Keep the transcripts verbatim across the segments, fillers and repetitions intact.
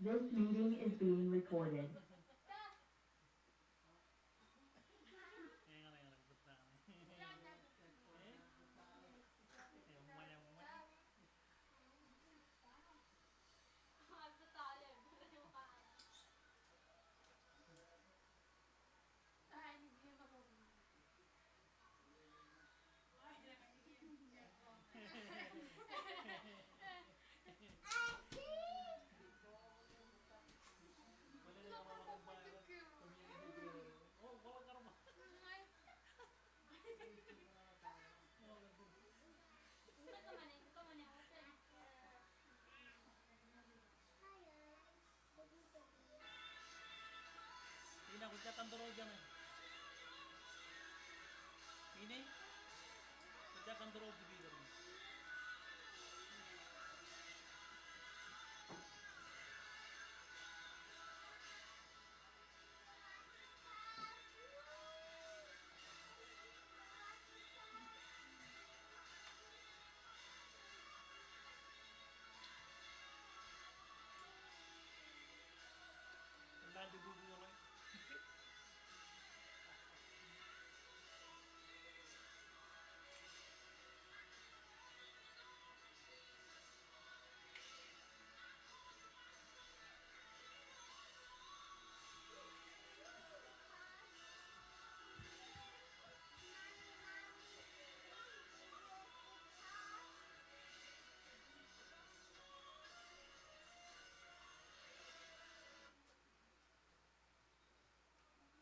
This meeting is being recorded. Ina, kwōj jab control kōn e. Ine, kwōj jab control kōn e.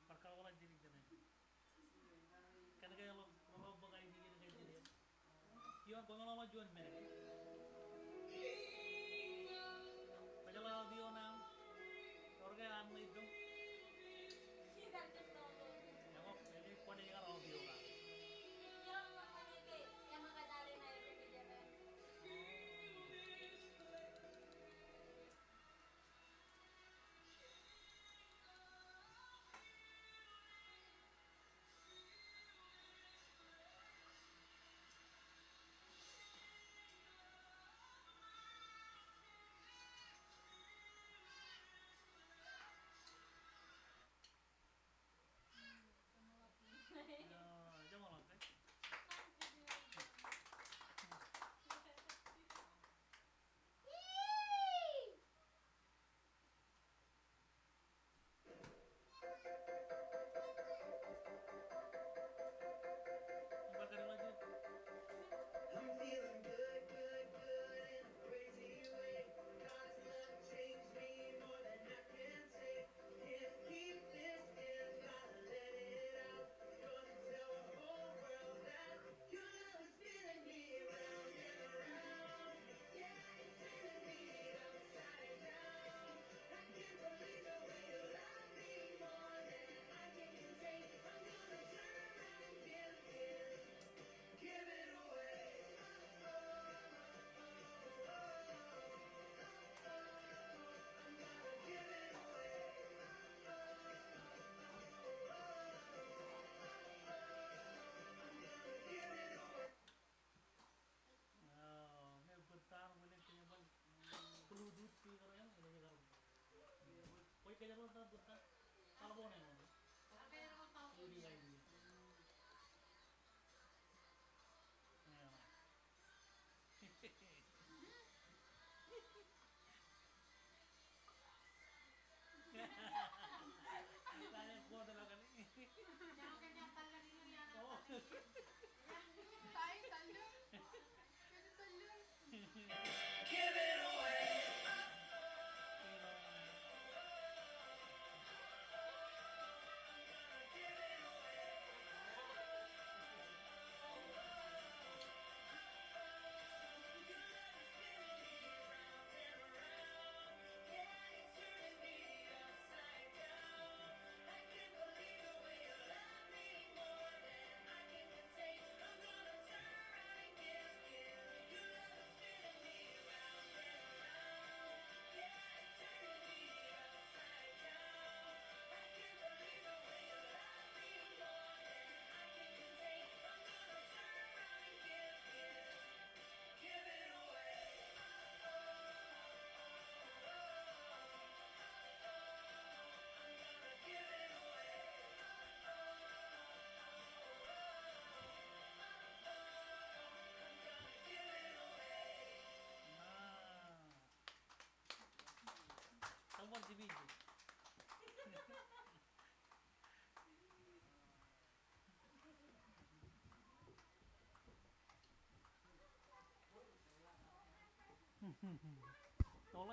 Bar kar wōt jidik kōn e. Kōn ke ḷọk ro bōk aini kōn ke jidik. Iuṃwin, kwōmeḷeḷe juon men. Kwōjeḷā audio ṇe aṃ? Ewōr ke an ṇe ippem? Ekwe, kwōnaaj kar audio kaṇ. I'm feeling good, good, good in a crazy way. God's love changed me more than I can say. Can't keep this in, gotta let it out. Gonna tell the whole world that your love is spinning me round and around. Yeah, it's turning me upside down. I can't believe the way you love me more than I can contain. I'm gonna turn around and give, give, give it away. Eo, ñe bōk taan bwe en kōjerbal Bluetooth speaker eṇ, enaaj kar. Kwōj kōjerbal taan bwe taan. Kalboon eṇ. Eo.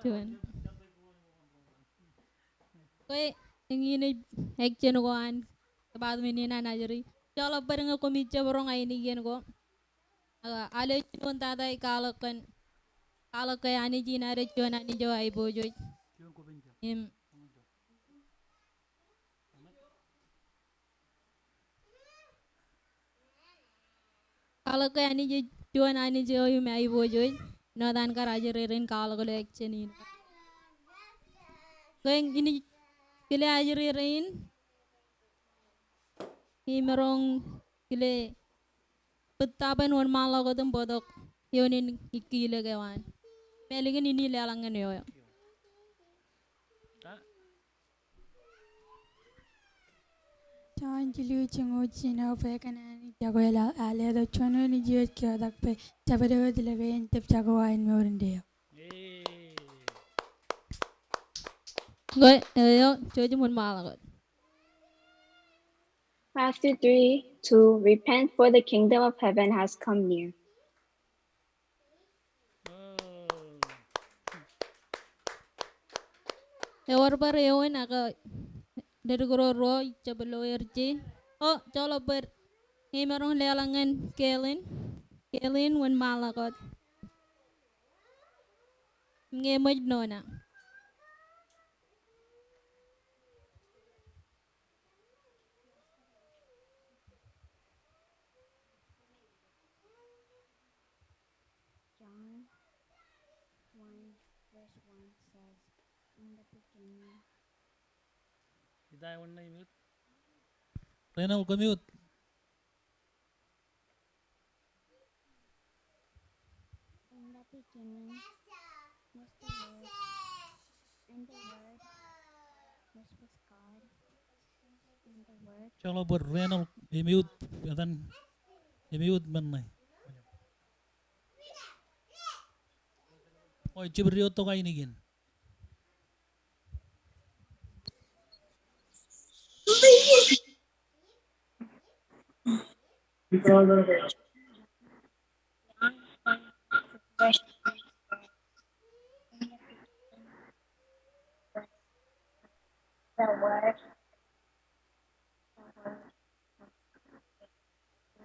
Juon. Kwe, eñin ej action ko an department in an ajri. Joḷọk bōd ñe koṃij jab roñ ainikien ko. Ak alooj wōn tata ej kwaḷọk kōn, kwaḷọk ke Anij in ad juon Anij eo aiboojoj. Im kwaḷọk ke Anij ej juon Anij eo im aiboojoj, āinwōt an kar ajri rein kwaḷọk ilo action in. Kwe in ij kile ajri rein, im roñ kile bōd tōpar wōnṃaanḷọk wōt im bōktok eoon in ikkilōk eo an. Im ālikin in leḷọk ñan eo eo. Jon jilu joñoul jiljino bwe kōn Anij iọkwe eḷap, ak letok juon wōt ijin wōt keotak bwe jabdewōt ḷọk in jab jako aer mour in deo. Kwe, eo eo, jouj im wōnṃaanḷọk wōt. Matthew three two, repent, for the kingdom of heaven has come near. Ewōr bar eoon ak dedik ro ruo ij jab loer je. O, joḷọk bōd. Ñe imaroñ leḷọk ñan Kellen. Kellen, wōnṃaanḷọk wōt. Ñe eṃōj, Nona. John one verse one says, "In the beginning." Ita eoon ṇe mute. Renal, go mute. In the beginning was the Word, and the Word was with God, and the Word. Joḷọk bōd Renal, e mute, etan, e mute men ṇe. O, ejab ri tok ainikien. The Word, the Word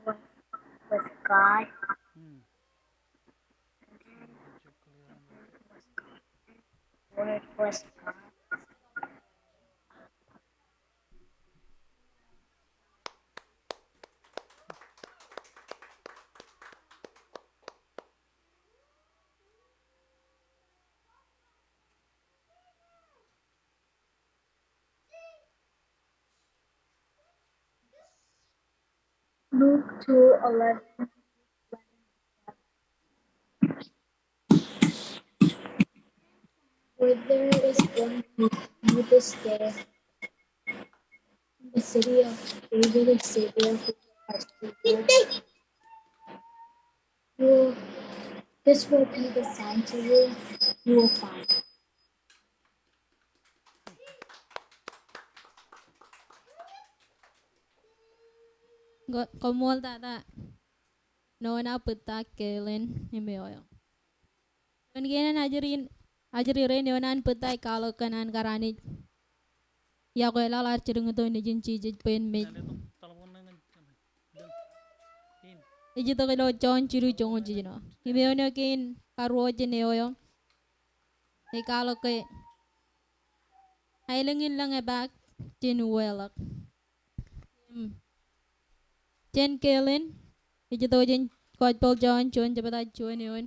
was with God. Hmm. Word was God. Luke two eleven. For there is born to you this day in the city of David a Savior who is Christ the Lord. Will, this will be the sign to you, you will find. Ko-, koṃṃool tata. Nona, bōktok Kellen, im eo eo. Kōn kein an ajri, ajri rein eoon an bōktok ej kwaḷọk kōn an kar Anij iọkwe eḷap, ear jilkintok Nejin Jisōs bwe en mej. Ej itok ilo Jon jilu joñoul jiljino. Im eoon eo kein karuo jān eo eo ej kwaḷọk ke aelōñ in lōñ epaak jān uweḷọk. Im jān Kellen, ej itok jān Gospel Jon, juon jebta juon eoon.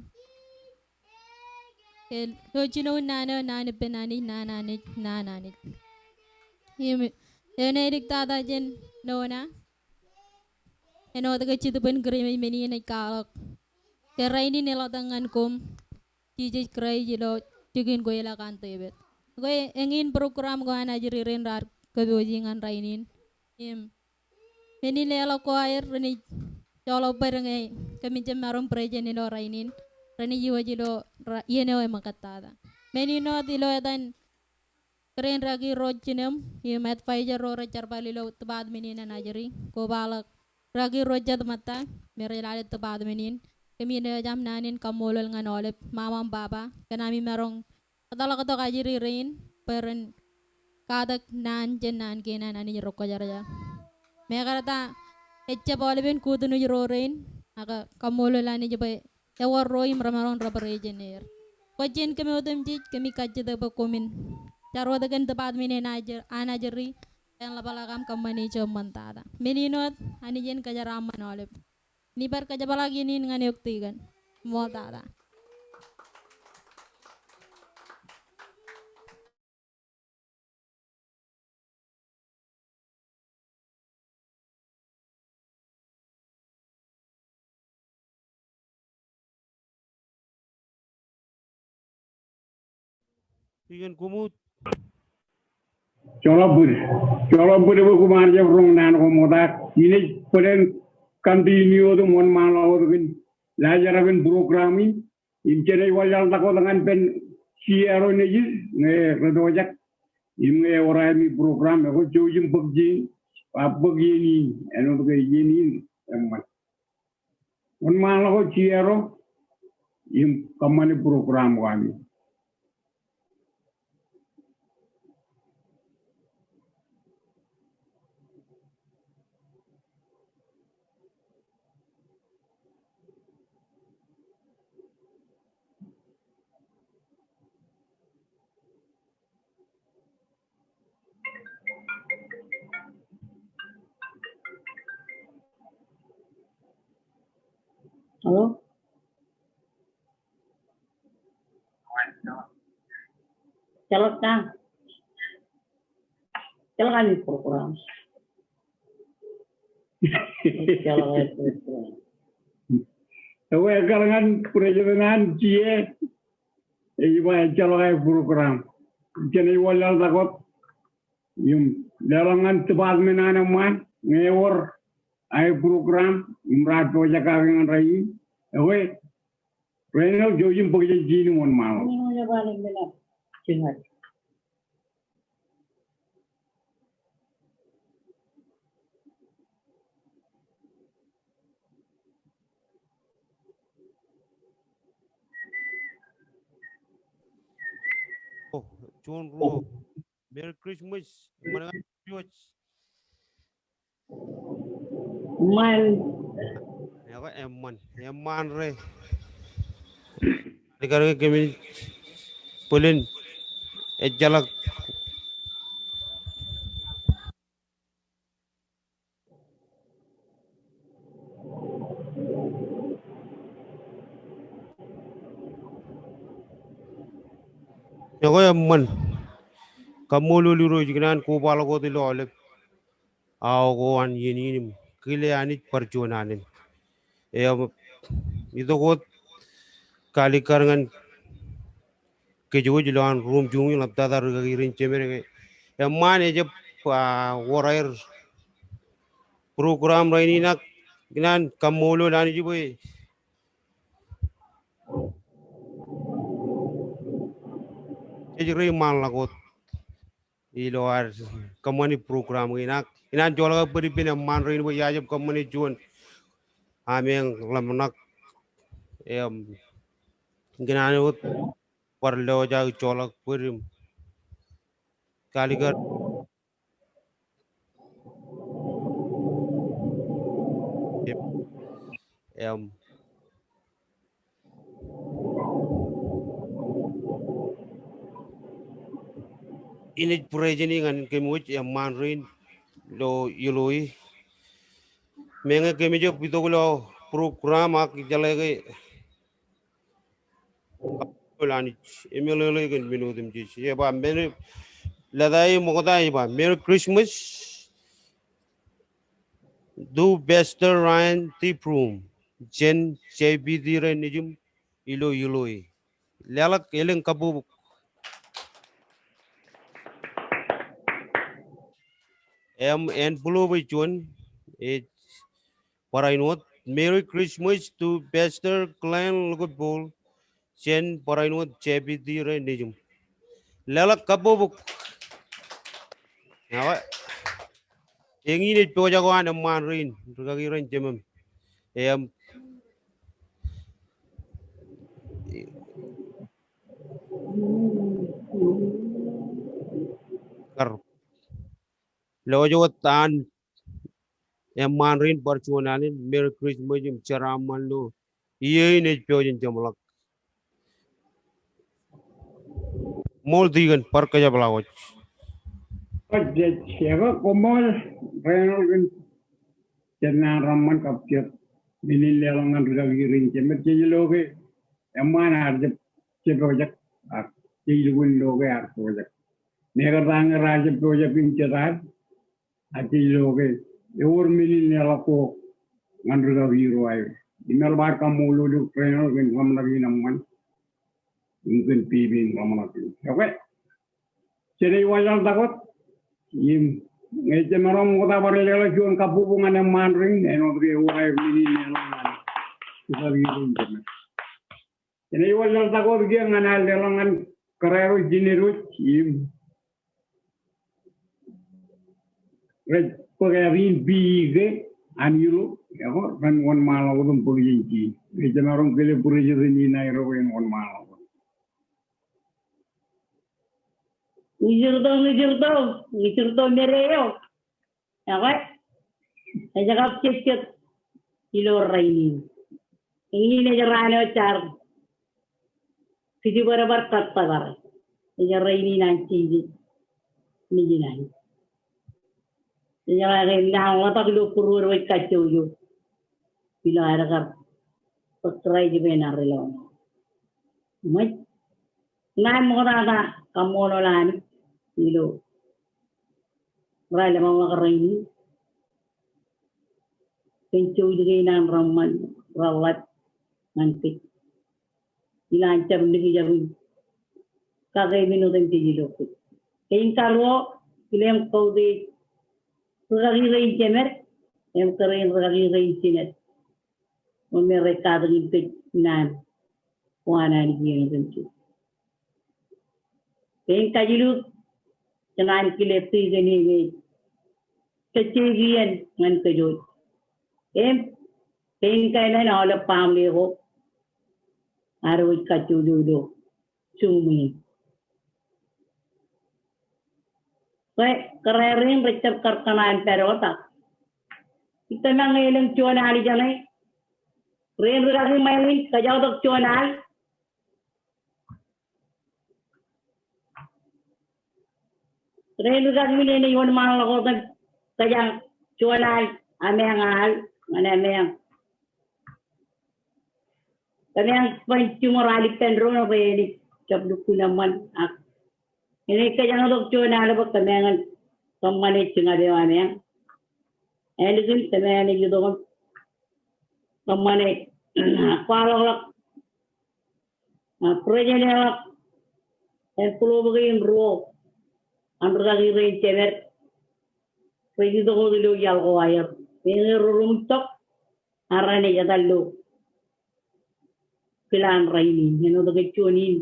Ke ilo jinoin naan eo, naan ippān Anij, naan Anij, naan Anij. Im eoon eo āliktata jān Nona. Āinwōt ke Jetōb in Kūrmej men in ej kwaḷọk ke rainin eḷaptata ñan koṃ Jisōs Kraist ilo jikin kweilọk an Devid. Kwe, eñin program ko an ajri rein raar kōpooji ñan rainin. Im men in leḷọk ko aer, renaaj joḷọk bōd ñe kōmij jab maroñ present ilo rainin. Renaaj iwōj ilo ra-, iien eo eṃōkaj tata. Men in wōt ilo etan kōrā in rūkaki ro jinem, im advisor ro rej jerbal ilo department in an ajri, kobaḷọk rūkaki ro jet ṃōtta me rej lale department in. kōmij lewōj aṃ naan in kaṃṃoolol ñan aolep mama im baba kōn ami maroñ kōtḷọk tok ajri rein bwe ren katak naan jān naan kein an Anij Rūkwajarjar. Mekarta ejjab aolepen kōtun eo rein, ak kaṃṃoolol Anij bwe ewōr ro im remaroñ represented. Kwōj jān kōm otemjej, kōmij kajjitōk bwe koṃwin jar wōt kōn department in ajri, an ajri, en ḷapḷọk aṃ kōṃṃane ijo ṃōn tata. Men in wōt, Anij en kōjeraaṃṃan aolep. Im ij bar kōjepḷaak iien in ñan eok tikōn. Ṃool tata. Iien kōmut. Joḷọk bōd. Joḷọk bōd bwe koṃ ar jab roñ naan ko ṃokta. Inaaj bōlen continue wōt im wōnṃaanḷọk wōt kōn laajrak in program in. Im jenaaj wanlaḷtak wōt ñan pen C R O nejid, ñe rej pojak. Im ñe ewōr ami program, ekwe jouj im bōk iien, ba bōk iien in, āinwōt ke iien in, eṃṃan. Wōnṃaanḷọk wōt C R O, im kōṃṃane program ko ami. Hello? Ejjeḷọk ta? Ejjeḷọk ami program. Ejjeḷọk ami program. Ekwe ekkar ñan president an C A. Ej ba ejjeḷọk aer program. Jenaaj wanlaḷtak wōt. Im leḷọk ñan department an eṃṃaan, ñe ewōr aer program, im raar pojak kake ñan rainin. Ekwe, Reinal, jouj im bōk jej iien in wōnṃaanḷọk. Oh, juon ruo. Merry Christmas. Eṃṃan ñan George. Eṃṃan. Ekwe eṃṃan. Eṃṃan ro. Likar ke kōmij bōlen ejjeḷọk. Ekwe eṃṃan. Kaṃṃoolol Irooj kōn an kobaḷọk wōt ilo aolep awa ko an iien in im kile Anij bar juon alen. Im itok wōt kaalikkar ñan kōjwōj ilowaan ruum juon in ḷaptata rūkaki rein jemed ke eṃṃan ejab, ah, wōr aer program rainin ak ikōṇaan kaṃṃoolol Anij bwe jej reiṃaanḷọk wōt ilo ad kōṃṃani program kein ak ikōṇaan joḷọk bōd ippān eṃṃaan rein bwe iar jab kōṃṃane juon ameañ ḷōmṇak im ikōṇaan wōt bar lewōj aō joḷọk bōd im kaalikkar. Im inaaj būreejeni ñan kōm wōj eṃṃaan rein ilo Iloe. Meñe kōmij itok ilo program ak jeḷā ke Anij, emeḷeḷe kōn men otemjej. Ej ba Merry, leta e ṃokta ej ba Merry Christmas to Pastor Ryan T. Broom, jān J P D ro nejūṃ ilo Iloe. Leḷọk elōñ kabbokbok. Im envelope juon ej barāinwōt, Merry Christmas to Pastor Glenn Lukebol, jān barāinwōt J P D ro nejūṃ. Leḷọk kabbokbok. Eñin ej pojak eo an eṃṃaan rein, rūkaki rein jemem. Im kar. Lewōj wōt an eṃṃaan rein bar juon alen, Merry Christmas im jeraaṃṃan ilo iiō in ej pojak in jeṃḷọk. Ṃool tikōn, bar kōjepḷaak wōj. Ej, ej, ej, koṃṃool Reynold kōn jet naan reṃṃan kab jet men in leḷọk ñan rūkaki rein jemed. Jej lo ke eṃṃaan ear jab, jab pojak, ak jej lukkuun lo ke ear pojak. Mekarta ñe raar jab pojak in jet ad, ak jej lo ke ewōr men in leḷọk ko ñan rūkaki ro aer. Im eḷap ad kaṃṃoolol eok Reynold kōn ḷōmṇak in eṃṃan im kōn pepe in ḷōmṇak in. Okay. Jenaaj wōnlaḷtak wōt im ñe jemaroñ ṃokta bar leḷọk juon kabbokbok ñan eṃṃaan rein, āinwōt ke ewōr aer men in leḷọk ñan rūkaki rein jemed. Jenaaj wōnlaḷtak wōt kiiō ñan ad leḷọk ñan kōrā ro jined wōj im rej bōk etan in P E K an ilo, ekwe ren wōnṃaanḷọk wōt im bōk jān G. Rej jemaroñ kile president in aer eo en wōnṃaanḷọk wōt. Ijirto, ijirto, ijirto mede eo. Ekwe, ej kab jejjet ilo rainin. Eñin ej raan eo jaar kajjitōk bar kōttōpar. Ej rainin an Jeijet Nejin an. Ej kake naan ḷotak ilo būruod eo ej kajjojo ilo aer kar bōk Kraist ippān ad ilo. Ṃōj. Ña ṃoktata kaṃṃoolol Anij ilo raan eo ṃōk rainin kōn jouj kein an reṃṃan reḷap ñan kōj. Ilo an jab likjab in kake men otemjej ilo kōj. Kein karuo, kilen kautiej rūkaki rein jemed im kōrā in rūkaki rein jined. Ṃōk me rej katakin kōj naan ko an Anij iien otemjej. Kein kajiluk, jenaaj kile tikōn in ej kōjjāik iien ñan kōj wōj. Im kein kaemān aolep baaṃle ko ad wōj kajjojo ilo Zoom in. Bwe kōrā rein rej jab kar kōṇaan pād wōt ak ij tōmak ñe elōñ juon al ijeṇe. Rein rūkaki Ṃailin, kōjatdọk juon al. Rein rūkaki men in ej wōnṃaanḷọk wōt im kōjatdọk juon al, ameañ al, ñan ameañ. Kōmeañ ban jiṃor al ippān doon bwe enaaj jab lukkuun eṃṃan ak enaaj kōjatdọk juon al bwe kōmeañ en kōṃṃane jiñap eo ameañ. Ālikin kōmeañ en ej itok im kōṃṃane kwaḷọkḷọk a, president eo ak envelope kein ruo an rūkaki rein jemed rej itok wōt ilo iaḷ ko aer. Meñe rūruṃ tok ak renaaj etal ilo kilaan rainin. Āinwōt ke juon in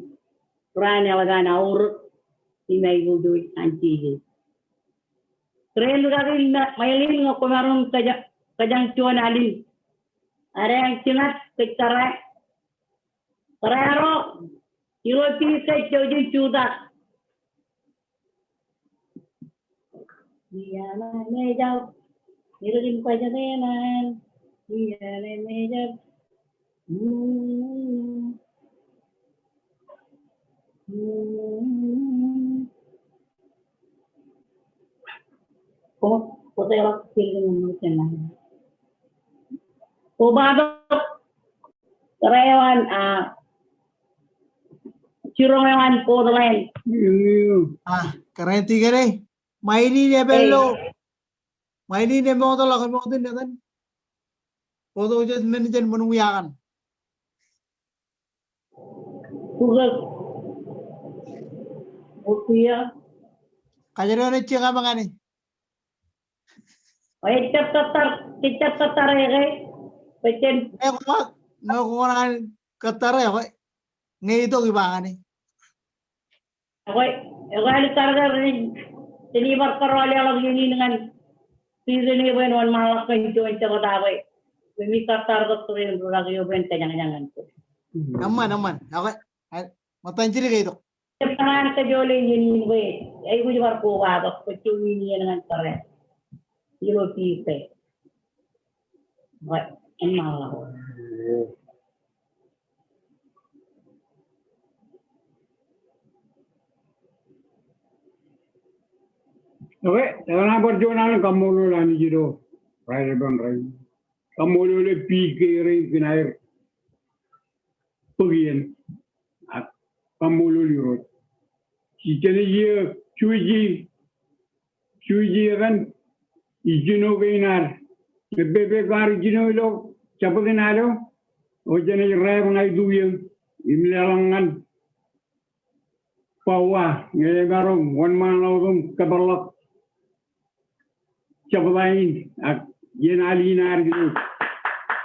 raan eḷap an aorōk im aikuj wōj an Jeijet. Kōrā in rūkaki Ṃailin, ñe kwōmaroñ kōjatdọk juon al in adeañ jiñap kōj kōrā. Kōrā ro, ilo pij kōj jouj im jutak. Iiō, ṇe mejab, ilikin bajjek eṇ. Iiō, ṇe mejab. Hmm. Hmm. Ko, ko te ḷọk, ko ba tok, kōrā eo an, a, jiroñ eo an Portland. A, kōrā in tikōn e, Ṃailin e pād ilo, Ṃailin e ṃokta ḷọk, ṃokta ṇe etan. Ko tok jet men jān ṃōn wia kaṇ. Kukōk. Okiiō. Kajjitōk ṇe jekab ñan e. Ejjab kōttar, ejjab kōttar e ke. Bwe jen. Ñe kwō, ñe kwō kōṇaan kōttar e ke. Ñe itok iba ñan e. Ekwe, ekwe alikkar ke ren, jen bar kōrọọl e ḷọk iien in ñan president e bwe en wōnṃaanḷọk kōn juon jebta bwe, bwe mi kōttar tok rein rūkaki eo bwe en kōjañjañ ñan kwe. Eṃṃan, eṃṃan. Ekwe, ṃōttan jidik e itok. Jab kōṇaan kōjole iien in bwe aikuj bar kobatok bwe juon iien ñan kōrā ilo piik ke. Bwe en ṃaanḷọk. Okay, ekōṇaan bar juon alen kaṃṃoolol Anij ilo raelepin rainin. Kaṃṃoolol e piik ke rein kōn aer bōk iien. Ak kaṃṃoolol Irooj. Ij jenaaj iiō juji, juji ekōn ijjino kein ad. Epepe kwaar ijjino ilo Jabōt in alo, eo jenaaj raep ñan ituiō im leḷọk ñan Pawa, ñe emaroñ wōnṃaanḷọk otem kōpeḷḷọk jebta in ak iien al in ad ilo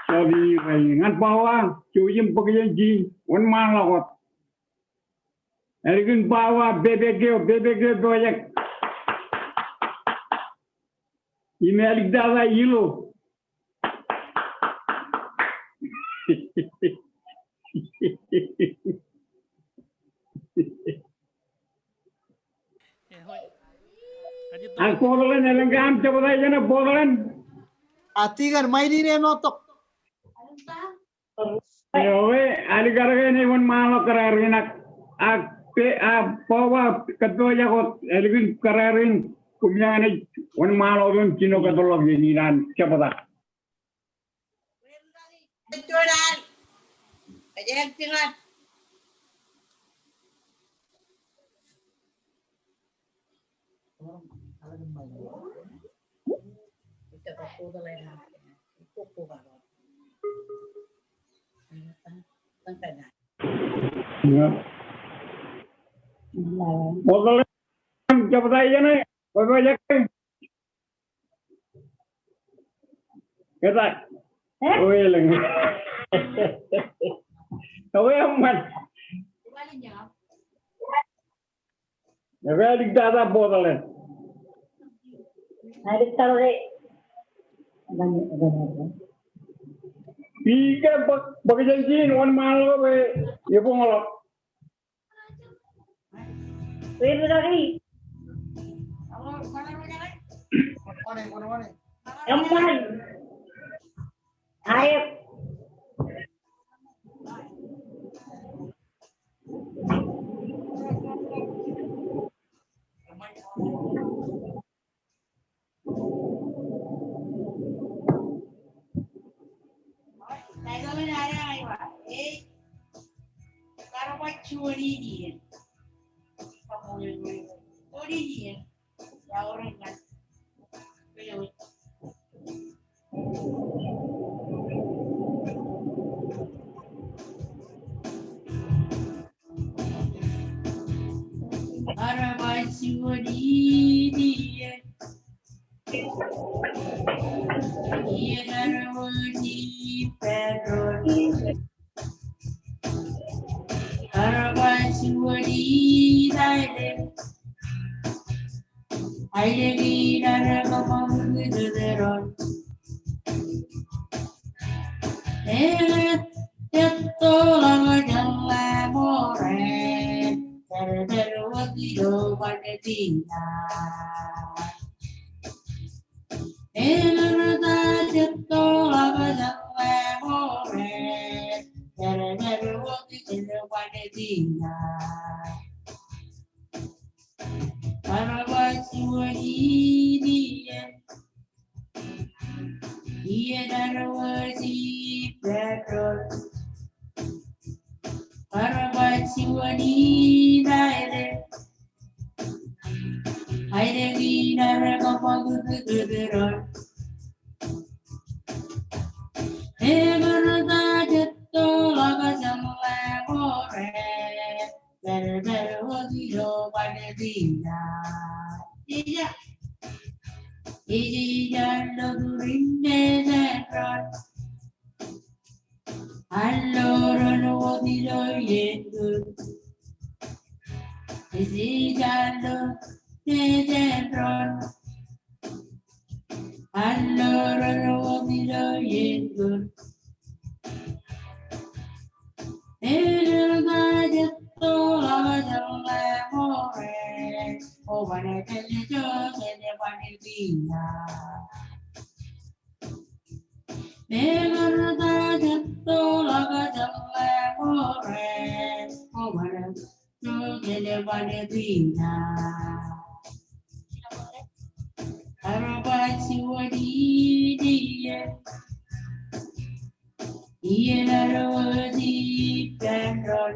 jota in rainin. Ñan Pawa, jouj im bōk jān ijin, wōnṃaanḷọk wōt. Ālikin Pawa, pepe eo, pepe eo pojak. Im āliktata ilo Ak Portland, elōñ ke aṃ jebta ijeṇe Portland? A, Tikan, ṃae in āinwōt tok. Eo, e, alikkar ke enaaj wōnṃaanḷọk kōrā rein ak, ak pe, a, Pawa kōppojak wōt, ālikin kōrā rein, koṃ naaj wōnṃaanḷọk otem jino kōpeḷḷọk iien in an jebta. Portland, jebta ijeṇe, bwe bwe jekwe. Kōtak. Eo elōñ. Eo eṃṃan. Eo āliktata Portland. Āliktata ke. Piik ke bōk, bōk jān ijin, wōnṃaanḷọk bwe ebuñḷọk. Webukaki. Eṃṃan. Aet. Kar bar juon in iien. Iien eo ej petrol. Kar bar juon in aelōñ. Aelōñ in ad kōṃṃan kōtōtōd. Eḷap jet ḷọk jeḷā ṃool raan, pād pād wōt ilo bar tina. Eḷap jet ḷọk jeḷā ṃool raan, pād pād wōt ilo bar tina. Kar bar juon in iien. Iien eo ej petrol. Kar bar juon in aelōñ. Aelōñ in ad kōṃṃan kōtōtōd. Eḷap jet ḷọk jeḷā ṃool raan. Pād pād wōt ilo bar tina. Ija. Ija, ija, lo turin ne jen rot. Allo, lo, lo, wōt ilo iien kōn. Ija, ija, lo, ne jen rot. Allo, lo, lo, wōt ilo iien kōn. Eḷap jet ḷọk jeḷā Oban ej jeljo, ej jeljo bar tina. Meñe ri ta jettoḷọk jeḷā ṃool, oban ej jeljo bar tina. Ear ba juon Indian. Iien ear wōj ippān doon.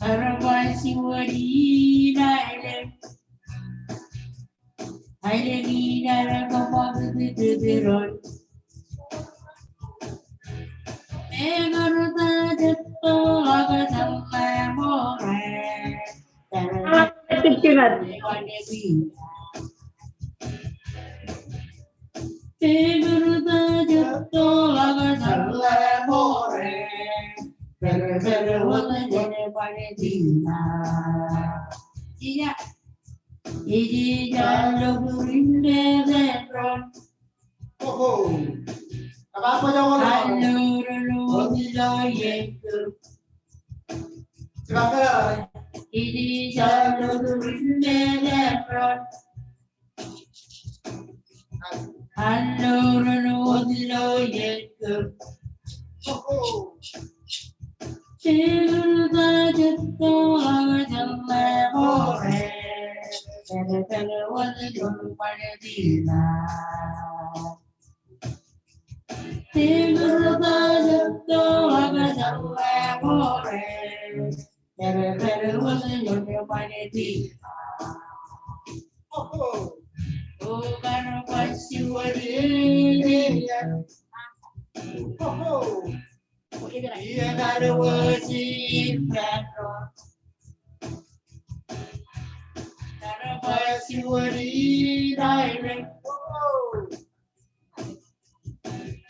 Ear ba juon Indian aelōñ. Aelōñ in ear kōṃakūtkūt doon. Meñe ri ta jettoḷọk jeḷā ṃool. Meñe ri ta jettoḷọk jeḷā ṃool. Ij jar ḷọk ri meḷeḷe doon. Oho. Kōṃṃan, kōṃṃan. Alluun wōt ilo iien kōm. Ij jar ḷọk ri meḷeḷe doon. Alluun wōt ilo iien kōm. Oho. Meñe ri ta jettoḷọk jeḷā ṃool. Meñe ri ta jettoḷọk jeḷā ṃool. Meñe ri ta jettoḷọk jeḷā ṃool. Oho. Oban ej ba juon Indian. Oho. Iien ear wōj ippān doon. Ear ba juon Indian aelōñ.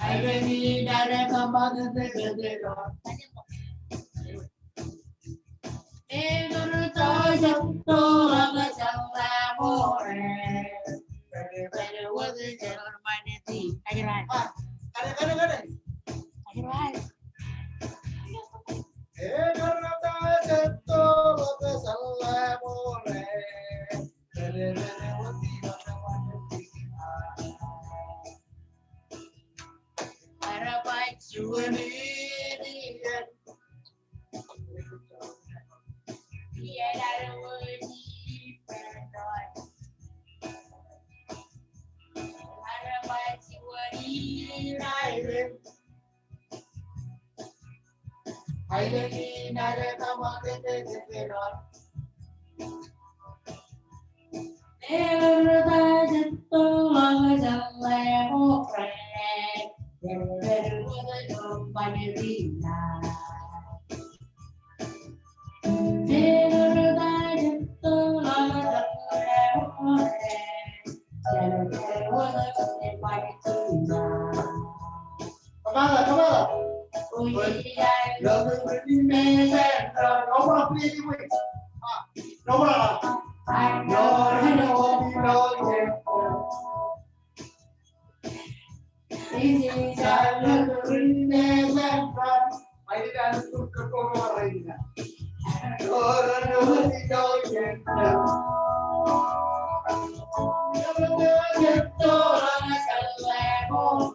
Aelōñ in ear kōṃakūtkūt doon. Meñe ri ta jettoḷọk jeḷā ṃool. Meñe ri ta jettoḷọk jeḷā ṃool. Ear ba juon Indian. Iien ear wōj ippān doon. Ear ba juon Indian aelōñ. Aelōñ in ear kōṃakūtkūt doon. Meñe ri ta jettoḷọk jeḷā ṃool. Meñe ri ta jettoḷọk jeḷā ṃool. Kōṃṃan, kōṃṃan. Okay.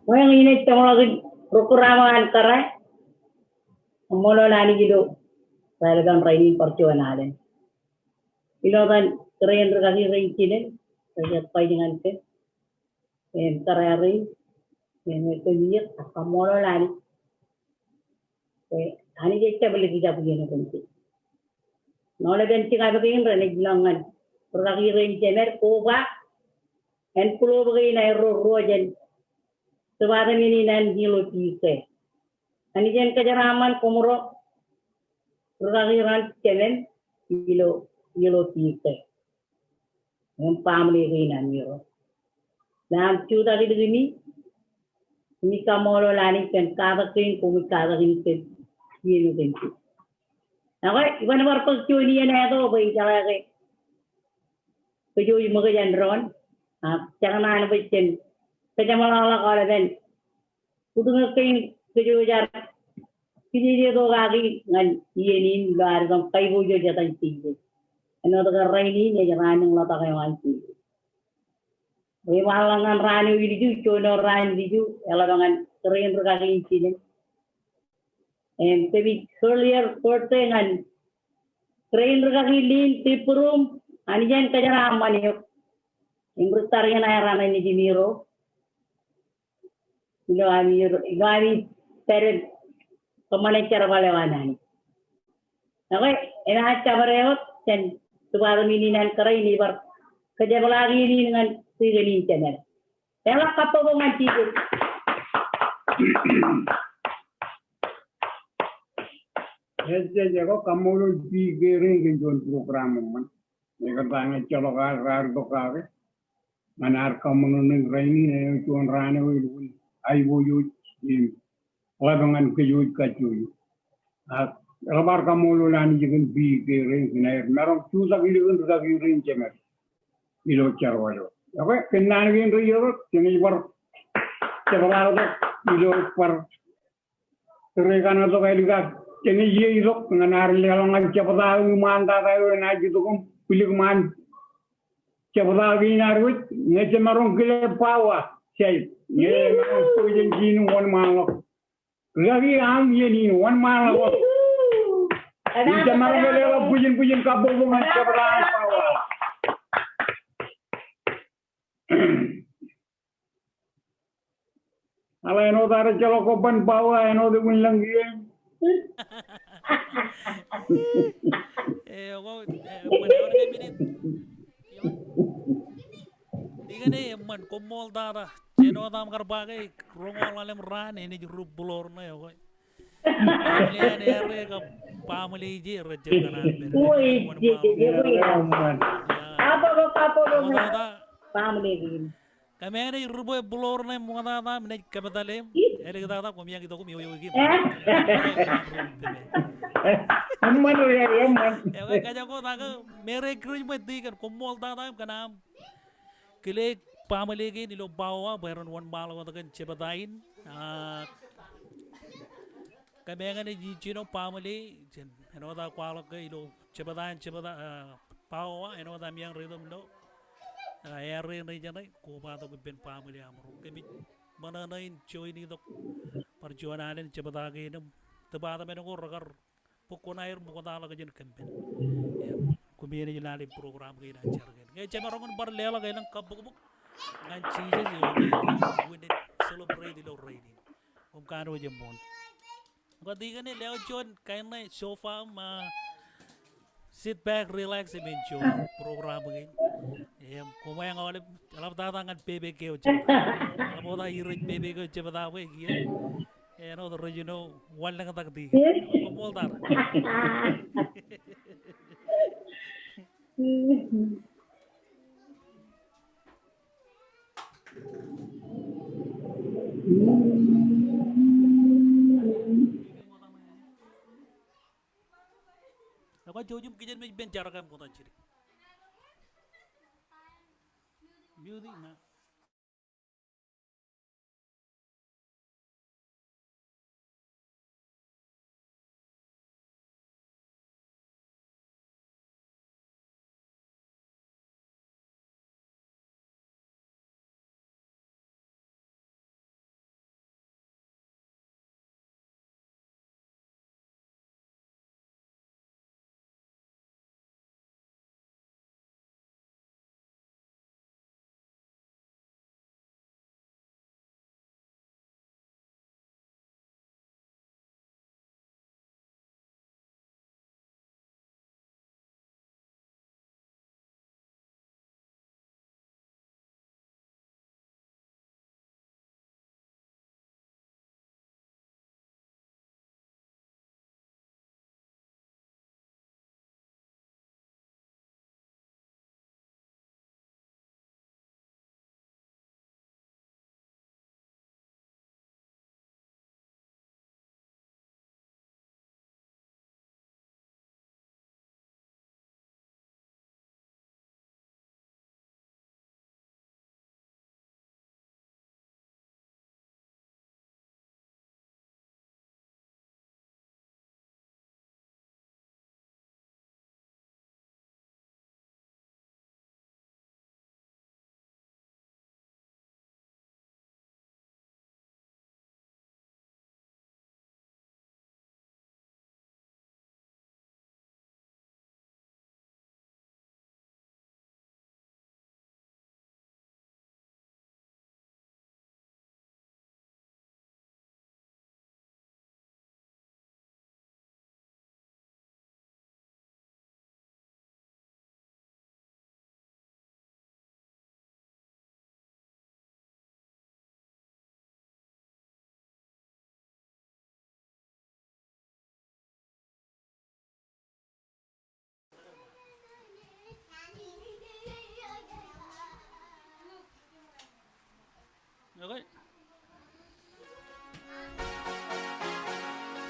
Bwe ña ij joñḷọk in program eo an kōrā. Kaṃṃoolol Anij ilo raelep in rainin bar juon alen. Ilo etan kōrā in ri kaki rein jined, rej jab baj ñan kōm. Im kōrā rein, im kōm iiō, ak kaṃṃoolol Anij. Bwe Anij ejjab likjab iien otemjej. Ṇoḷep en jikabwe kein renaaj lọññan ri kaki rein jemed, koba envelope kein aerro ruo jān Department in an ilo P K. Anij en kōjeraaṃṃan koṃro rūkaki raṇ, jemān, ilo, ilo P K. Im baaṃle kein amiro. Ñan jutak ilikin, im kaṃṃoolol Anij kōn katak kein, koṃij katak in kōn iien kein. Ak iban bar bōk juon iien eto bwe ijeḷā ke kōj ṃōkaj āindein, ak jekōṇaan bwe jen kōjeṃḷọkḷọk aolepen butōñ kein kōj jar kijeje to kaki ñan iien in ilo ad itok kaiboojoj etan Jisōs. Āinwōt ke rainin ej raan in ḷotak eo an Jisōs. Im eḷaññe raan eo ilju, juon eo raan ilju, eḷap ñan kōrā in rūkaki in jinen. Im kōmij earlier birthday ñan kōrā in rūkaki in Tipbūruṃ, Anij en kōjeraaṃṃan eok. Im ri tariṇae raṇe nejimiro. Ilo ami, ilo ami pād im kōṃṃane jerbal eo an Anij. Okay, enaaj jabdewōt jān department in an kōrā in ej bar kōjepḷaak iien in ñan tikōn in jemed. Leḷọk kabbokbok ñan Jisōs. Ej, ej, ekwe kaṃṃoolol P K rein kōn juon program eṃṃan. Ekar ta ñe ejjeḷọk ad raar itok kake ñan ad kaṃōṇōṇō in rainin eo juon raan eo elukkuun aiboojoj im ḷap ñan kōj kajjojo. Ak eḷap ad kaṃṃoolol Anij kōn P K rein kōn aer maroñ jutak ilikin rūkaki rein jemed ilo jerbal eo. Okay, kōn naan kein rej itok, jenaaj bar jepḷaaktok ilo bar tōre kaṇ tok ālikin jenaaj itok ñan ad leḷọk ñan jebta eo iṃaan tata eo enaaj itok im bwilik ṃaan jebta kein ad wōj, ñe jemaroñ kile power, save. Ñe emaroñ bwijin kein wōnṃaanḷọk. Rūkaki aṃ iien in wōnṃaanḷọk. Ñe jemaroñ kile ḷọk bwijin bwijin kabbokbok ñan jebta an power. Aḷe āinwōt ad ejjeḷọk kobban power, āinwōt ewi in lōñ kiiō. Eh, ko, eh, eṃṃan, ewi in minit. Iññā eṃṃan, koṃṃool tata. Jān wōt aṃ kar ba ke roñoul ḷalem raan, enaaj ri bōḷoor ṇe, okay. Baaṃle an erreo kab baaṃle ije rej jab kōṇaan pād. Bwe ije, ije, ije, ije, ije. Kabbokbok, kabbokbok. Baaṃle kein. Kōmeañ naaj ri bwe bōḷoor ṇe ṃoktata im naaj kōmetal eṃ. Āliktata koṃeañ itok im ewi ewi kein. Eṃṃan, eṃṃan. Ewe kajjioñ wōt ak Merry Christmas, tikōn, koṃṃool tata im kōn aṃ kile baaṃle kein ilo power bwe ren wōnṃaanḷọk wōt kōn jebta in. Ah, kōmeañ naaj jino baaṃle, jān āinwōt aō kwaḷọk ke ilo jebta in, jebta, ah, power, āinwōt aṃ iaan reitok ilo, ah, erreo ṇe jeṇe, kobatok ippān baaṃle aṃro. Kōmij ṃōṇōṇō in join itok bar juon alen jebta kein im department ko rekar bōk kuṇaer ṃoktaḷọk jān kōmpān. Im, koṃi enaaj lale program kein an jar kein. Ñe jemaroñ in bar leḷọk elōñ kabbokbok ñan Jisōs eo ej win in celebrate ilo rainin. Koṃ kanooj eṃṃool. Ñe tikōn e, lewōj juon kain ṇe sofa im, ah, sit back, relax im enjoy program kein. Im, koṃeañ aolep, eḷaptata ñan pepe eo jebta. Eḷaptata irej pepe eo jebta bwe kiiō āinwōt rej jino wanlōñtak tikōn. Koṃṃool tata. Ekwe jouj im kijenmej ippān jar ko im ṃokta jidik. Music, man.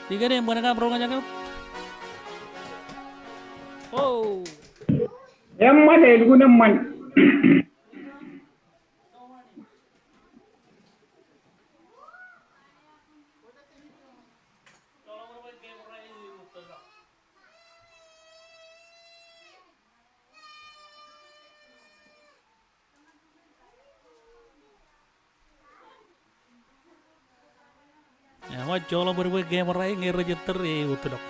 Tikōn e, eṃṃan kab roñjake? O. Eṃṃan, elukkuun eṃṃan. Eṃṃan, joḷọk bwe camera e ñe rej ettōr e, eutiḷọk.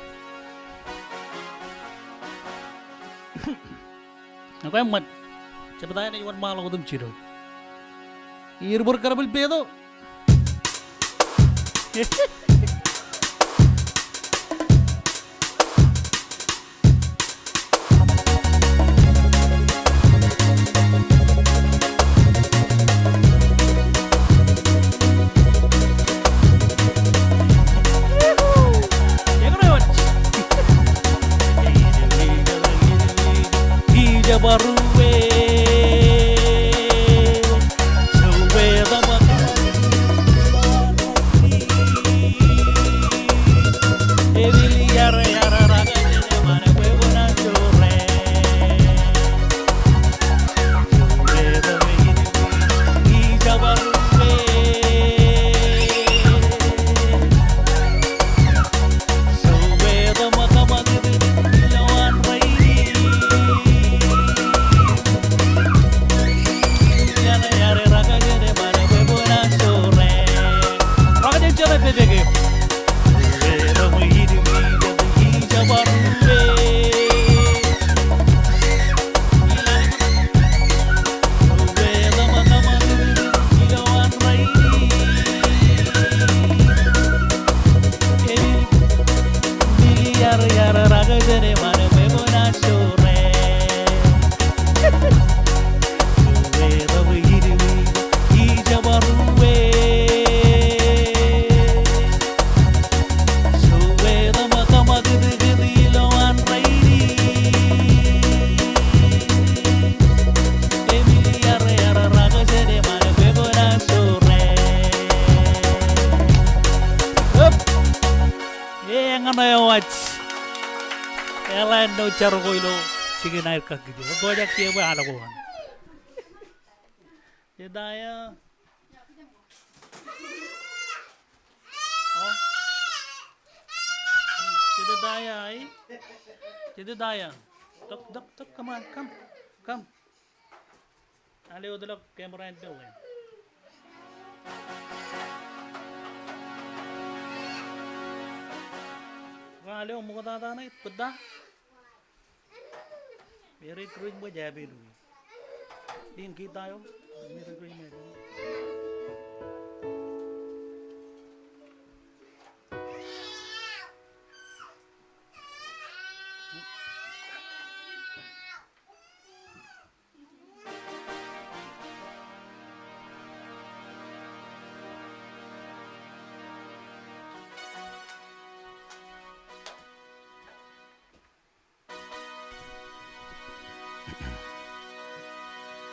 Ekwe eṃṃan. Jebta eṇ ej wōnṃaanḷọk otemjej eo. Irbōd kar bōl peto. Eñṇe eo waj. Eḷap āinwōt jar ko ilo jikin aer kakkije. Eo waj ak kiiō bwe aḷ ko an. Jedaya. O. Jedediah, e? Jedediah. Tok, tok, tok, come on, come, come. Aḷ eo, eutiḷọk camera in building. Aḷ eo, ṃoktata ṇe, bōkta. Merry Christmas, Happy New Year. Din kita eo, Merry Christmas.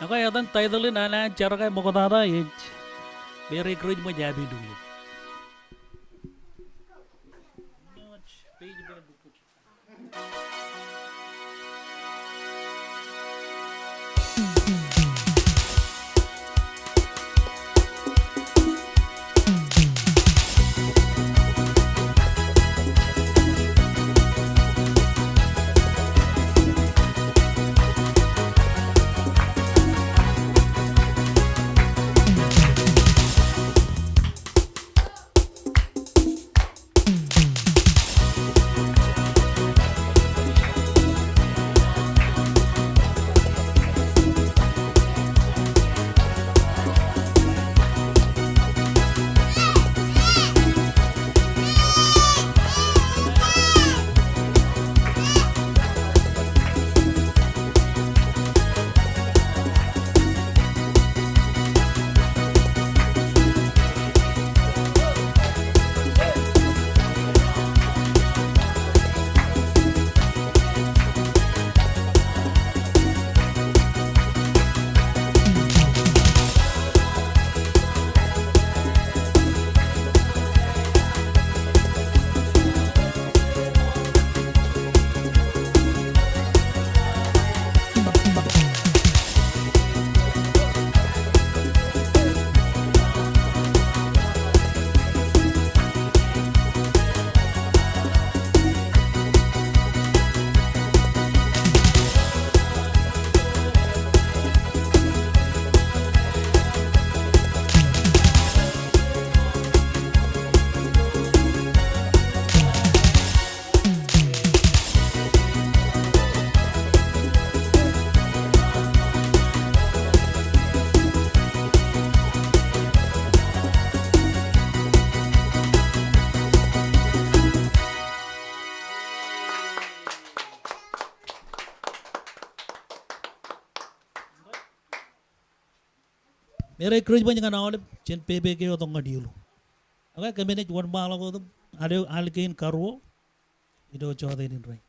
Ekwe etan title in an jar ko ṃoktata ej Merry Christmas, Happy New Year. Merry Christmas ñan aolep, jen pepe ke wōt ñan ilo. Okay, kōmij wōnṃaanḷọk wōt im al, al kein karuo ilo jọteen in rainin.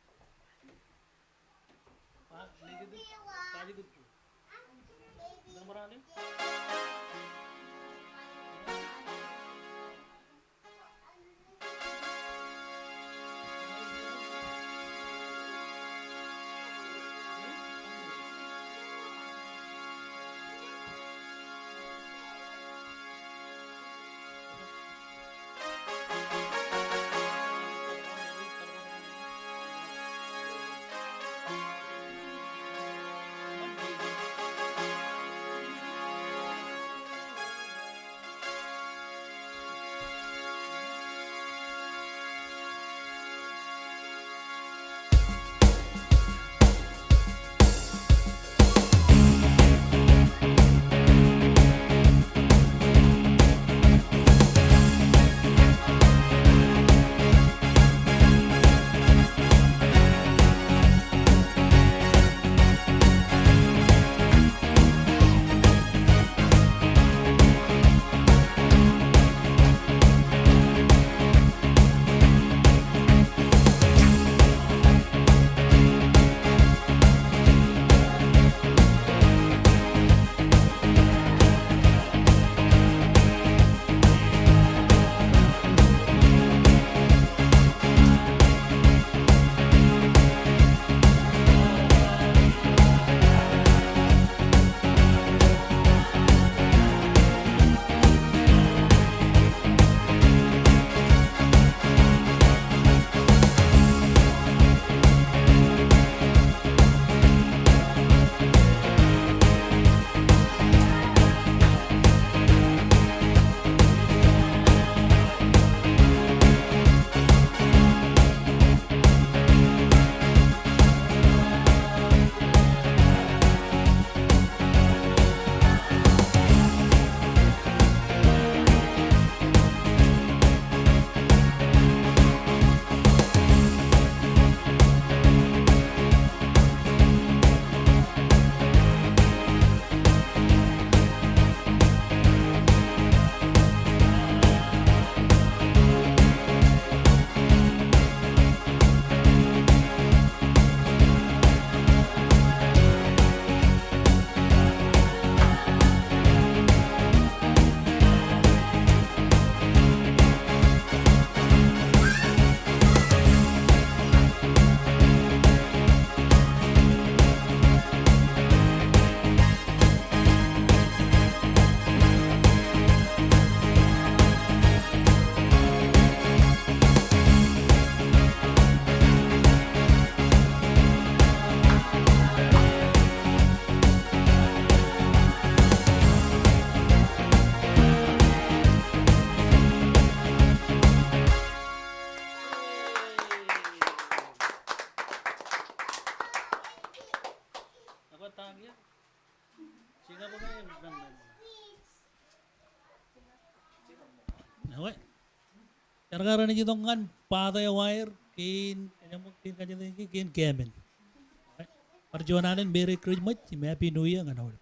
Jar kar eṇ ej itok ñan paat eo aer kein, ej ṃōk kein kajjitōk kein keemān. Bar juon alen Merry Christmas im Happy New Year ñan aolep.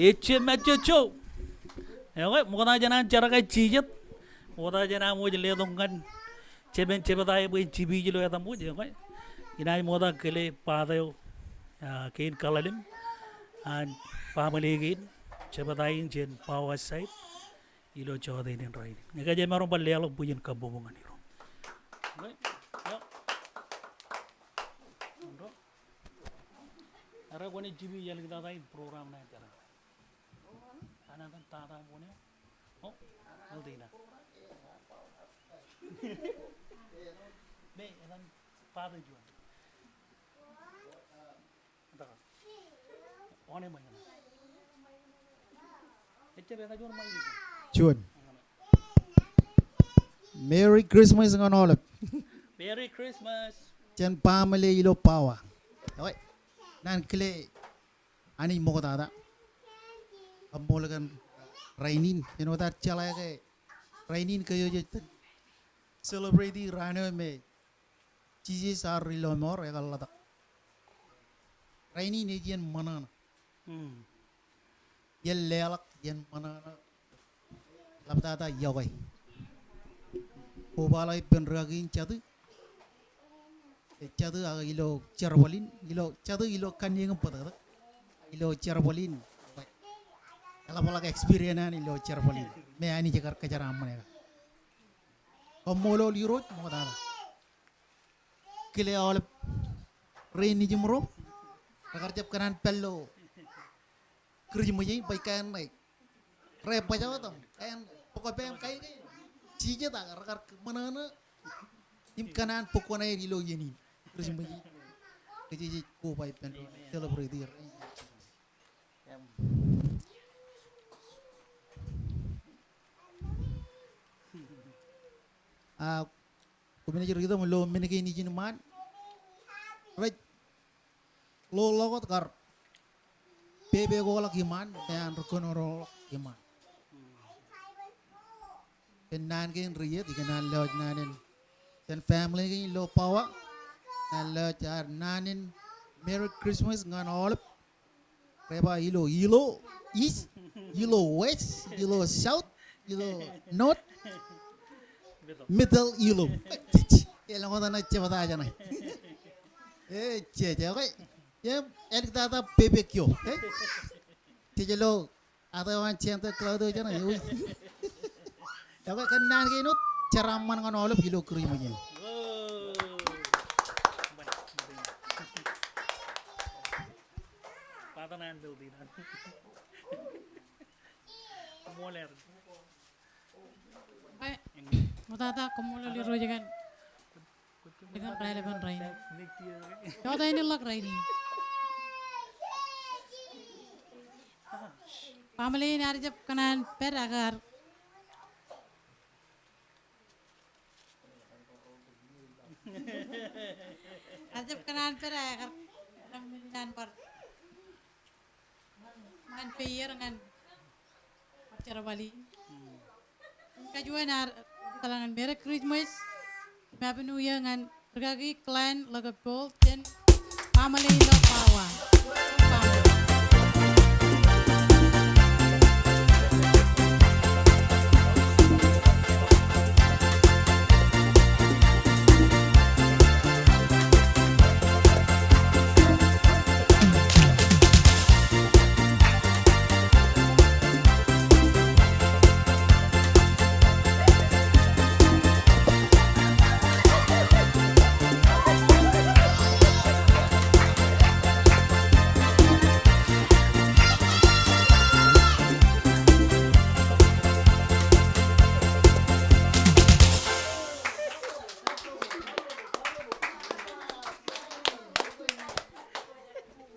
Ejjab mejjejjo. Ekwe, ṃokta jān an jar ke jijet. Ṃokta jān aṃ wōj letok ñan jemān jebta e bwe en jipij ilo etaṃ wōj, ekwe. Inaaj ṃokta kile father eo, ah, kein kaḷalem an family kein, jebta in jān Power Site ilo jọteen in rainin. Ekwe, jemaroñ bar leḷọk bwijin kabbokbok ñan irooj. Ekwe, yep. Ro. Ro kwōnaaj jipij āliktata in program ṇe jar. Another tata bone. Oh, Aldina. Me, etan father juon. One ṃōj. Ejjab eta juon ṃōj. Juon. Merry Christmas ñan aolep. Merry Christmas. Jān baaṃle ilo Power. Ekwe, naan kile Anij ṃoktata. Kaṃṃool kōn rainin. Āinwōt ad jeḷā ke rainin kōj ej celebrate raan eo me Jisōs ear ri lọmọọr, ekar ḷotak. Rainin ej iien ṃōṇōṇō. Hmm. Iien leḷọk, iien ṃōṇōṇō. Ḷaptata iọkwe. Kobaḷọk ippān rikaki in jatū. Ej jatū ak ilo jerbal in, ilo jatū ilo kanniōk im bōtōktōk. Ilo jerbal in. Eḷapḷọk experience an ilo jerbal in. Me Anij kar kōjeraaṃṃan e. Kaṃṃoolol Irooj ṃoktata. Kile aolep ri nejimro rekar jab kōṇaan pād ilo Christmas in, bwe kain ṇe rej bajjek wōt im kain bōk pād im kain jijet ak rekar ṃōṇōṇō im kōṇaan bōk kuṇaer ilo iien in Christmas in. Kōj jej koba ippān doon celebrate er. A, Koṃ naaj riit im lo men kein ijin iṃaan. Rej lo ḷọk wōt kar pepe ko ḷọk iṃaan, me an ri kōnono ḷọk iṃaan. Kōn naan kein ri iiet, ikōṇaan lewōj naan in jān family kein ilo Power. Ñan lewōj ad naan in Merry Christmas ñan aolep. Rej ba ilo, ilo East, ilo West, ilo South, ilo North, Middle, ilo. Elōñ wōt eṇ ej jebta jān e. Ejej, okay. Im, āliktata pepe kiiō. Eh? Jej lo, ata eo an Santa Claus eo jān e, ui. Ekwe, kōn naan kein wōt, jeraaṃṃan ñan aolep ilo Christmas in. Ekwe, ṃoktata, koṃṃool Irooj kōn, kōn raelepen rainin. Jota in ḷọk rainin. Family in ear jab kōṇaan pād ak ear, ear jab kōṇaan pād ak ear, ear bar ṃaan peier ñan bar jerbal in. Kajuon ad eḷaññe Merry Christmas im Happy New Year ñan rikaki Glenn Leopold jān family ilo Power.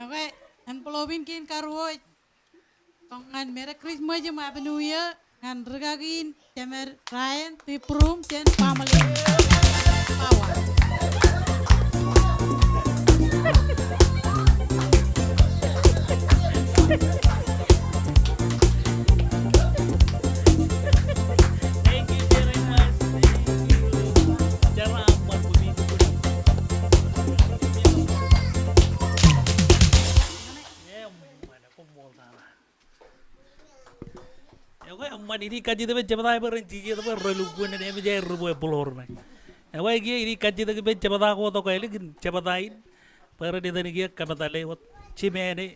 Okay, envelope in kein karuo ej tok ñan Merry Christmas im Happy New Year ñan rikaki in Jemed Ryan Tibrum jān family Power. Thank you very much. Thank you. Koṃṃool tata. Inaaj kajjitōk ippān jebta bwe ren jijet bwe relukkuun im emōj aer ri bwe floor ṇe. Ewi kiiō, inaaj kajjitōk ippān jebta ko tok ālikin jebta in bwe ren etan kiiō kōmeḷeḷe wōt jimeeṇe,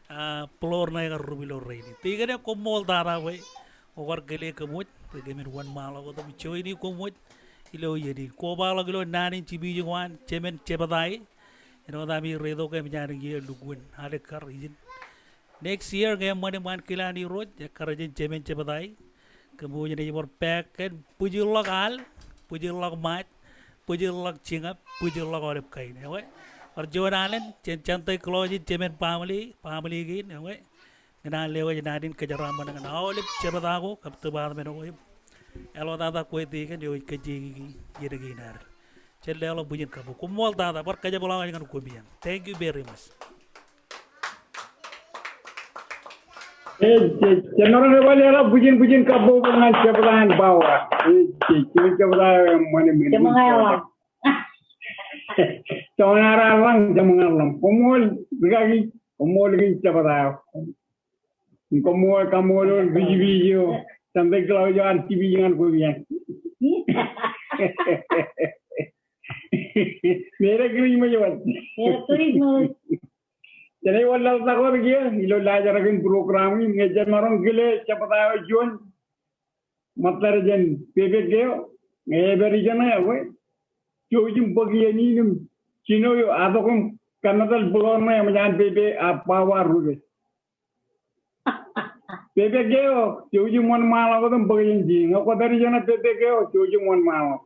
ah, floor ṇe kar rup ilo rainin. Tikōn eo, koṃṃool tata bwe kwōkar kile kōm wōj bwe kōmin wōnṃaanḷọk wōt im join e kōm wōj ilo iien in. Kobaḷọk ilo naan in jipij ko an jemān jebta e. Āinwōt ami reito ke emōj an kiiō lukkuun alikkar ijin. Next year, ke eṃṃan im an kile an Irooj, ekkar jān jemān jebta e. Kōmwōj naaj bar back kōn bwijinḷọk al, bwijinḷọk ṃaaj, bwijinḷọk jiñap, bwijinḷọk aolep kain. Ewi, bar juon alen jān Santa Claus in jemān baaṃle, baaṃle kein, ewi. Ñan an lewōj naan in kōjeraaṃṃan ñan aolep jebta ko kab department ko im eḷaptata kwe tikōn eo ej kajjioñ iien kein ad. Jen leḷọk bwijin kabbokbok. Koṃṃool tata, bar kōjepḷaak ñan koṃ iaan. Thank you very much. Ej, ej, jemaroñ ke bar leḷọk bwijin, bwijin kabbokbok ñan jebta in Pawa. Ej, ej, ej, jebta in Pawa. Jemaroñ ke bar leḷọk. Jemaroñ ke bar leḷọk, jemaroñ ke bar leḷọk. Koṃṃool rikaki, koṃṃool kōn jebta eo. Koṃṃool, kaṃṃoolol Ri Jipij eo, Santa Claus eo an jipij ñan koṃ iaan. Meḷeḷe kōn ṃōj wōt. Meḷeḷe kōn ṃōj wōt. Jenaaj wōnlaḷtak wōt kiiō ilo laajrak in program in, ñe jemaroñ kile jebta eo juon. Ṃōttad jān pepe eo, ñe epād ijeṇe ewi. Jouj im bōk iien in im jino eo atok im kōmetal floor ṇe eṃōj an pepe, a, Pawa rupe. Pepe eo, jouj im wōnṃaanḷọk wōt im bōk jān ijin. Ñe kwōpād ijeṇe pepe eo, jouj im wōnṃaanḷọk.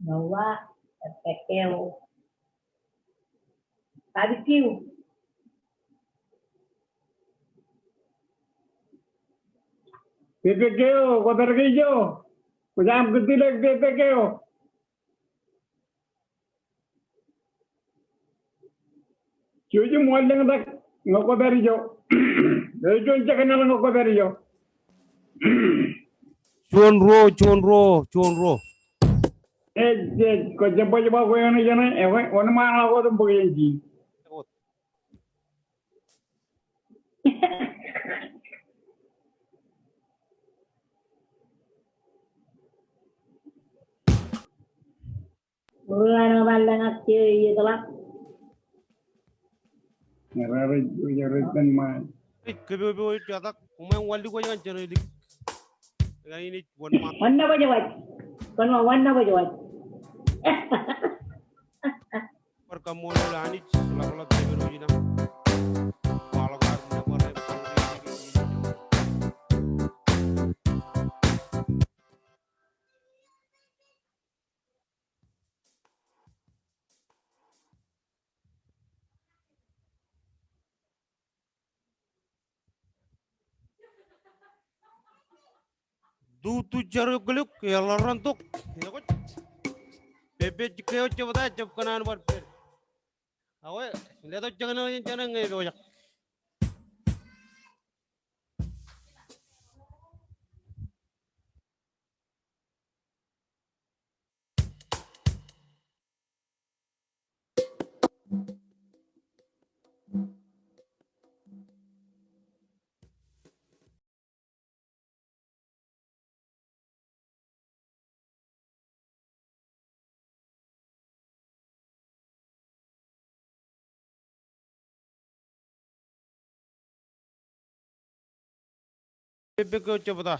Noah, pepe eo. Barbecue. Pepe eo, kwōpād ke ijo? Kwōj aṃ kūtdilōk pepe eo. Jouj im wanlōñtak ñe kwōpād ijo. Eo juon jekōṇal ñe kwōpād ijo. Juon ruo, juon ruo, juon ruo. Ej, ej, kwōj jab baj ba kwe eṇ ijeṇe, ewi, wōnṃaanḷọk wōt im bōk jān ijin. Uri an eo bar lōñak ke ietḷọk. Ñe raar ej, ej rej pen ṃaan. Ej kōpopo ej jatak, koṃ ṃōk wanlōñ ko ñan jeṇe lik. Ñan in ej wōnṃaan. Wōn nabōjwōj. Kwōn wōn nabōjwōj. Bar kaṃṃoolol Anij, ḷapḷap Jemān eo ijin aṃ. Kwaḷọk ad ṃōk bar rej Dutu jar eo kiluk, eḷaran tok, ekwōj. Pepe eo jebta, jab kōṇaan bar pād. Awe, letok jekōṇal in jeṇe ñe epojak. Pepe eo jebta.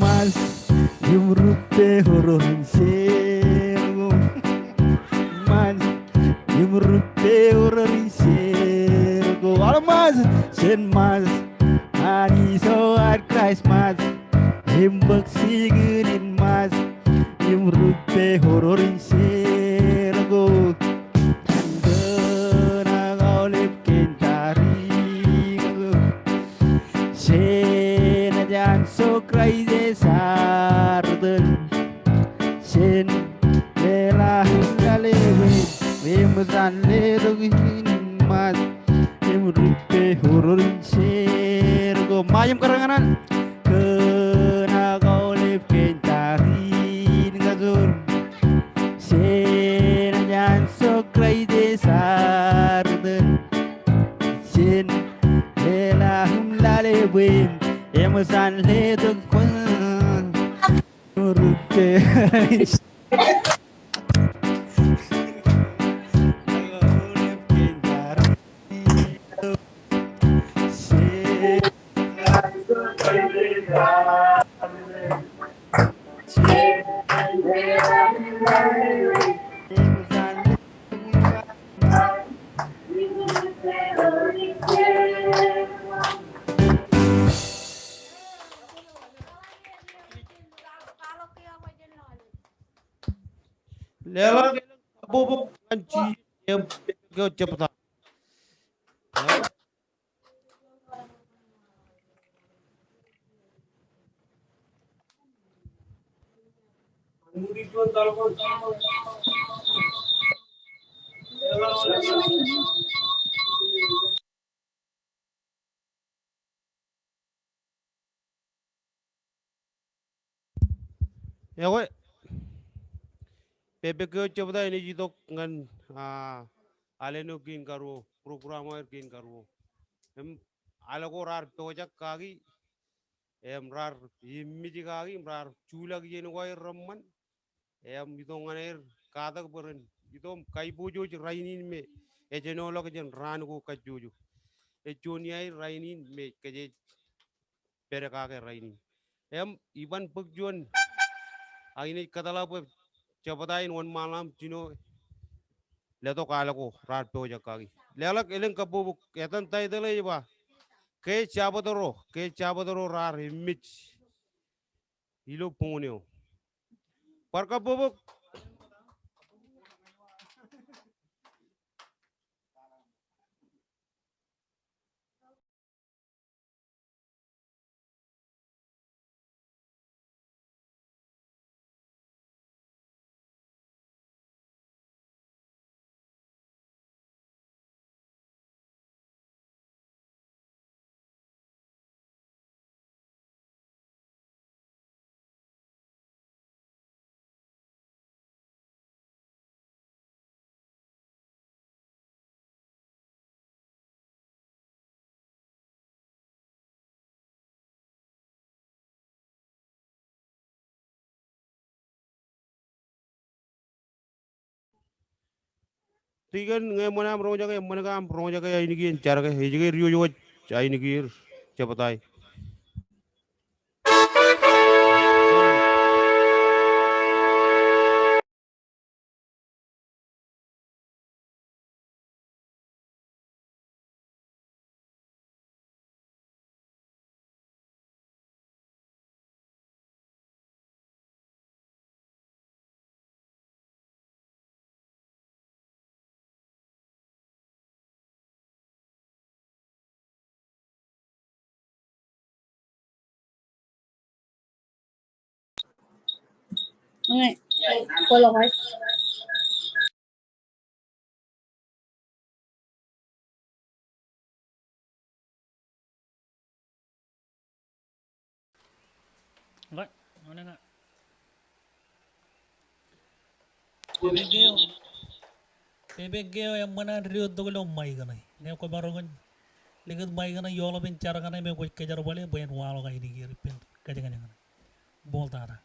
Ṃaaj im rup e oror in sien ko. Ṃaaj im rup e oror in sien ko. Aolep ṃaaj, jen ṃaaj. Anij eo ad Kraist ṃaaj. Im bōk jikin in ṃaaj. Im rup e oror in sien ko. Kōn aolep kein tariṇae ko. Jen ej anjọ Kraist ej jar itōn. Jen leḷọk im lale bwe eṃōj an letok in ṃaaj im rup e oror in sien ko. Ṃaaj im kōrā ñan an. Kōn aolep kein tariṇae ko. Jen ej anjọ Kraist ej jar itōn. Jen leḷọk im lale bwe eṃōj an letok kōn rup e. Leḷọk kabbokbok ñan Jisōs im jebta. Ekwe, pepe eo jebta enaaj itok ñan, ah, alen eo kein karuo, program eo aer kein karuo. Im al ko raar pojak kaki, im raar immej kaki, im raar juḷọk iien ko aer reṃṃan, im itok ñan aer katak bwe ren itok im kaiboojoj rainin me ejenoḷọk jān raan ko kajjojo. Ej juon iaer rainin me kōj ej pād kake rainin. Im iban bōk juon, ak inaaj kōtḷọk bwe jebta in wōnṃaanḷọk im jino letok al ko raar pojak kaki. Leḷọk elōñ kabbokbok, etan taitōḷ eo ej ba, Ke Jabōt Ro, Ke Jabōt Ro raar immej ilo buñūn eo. Bar kabbokbok. Tikōn, ñe eṃṃan aṃ roñjake, eṃṃan ke aṃ roñjake ainikien jar ke, ej ke diwōj wōj ainikien jebta e. Ñe, kwōlo ñe. Ñe, ñe, ñe. Pepe eo, pepe eo eṃṃan an dio tok ilo maik ṇe. Ñe kwōmaroñ in likūt maik ṇe, eoḷap in jar kaṇe me kwōj kōjerbale bwe en waḷọk ainikien ippān kōj ñan eñṇe. Bōltata.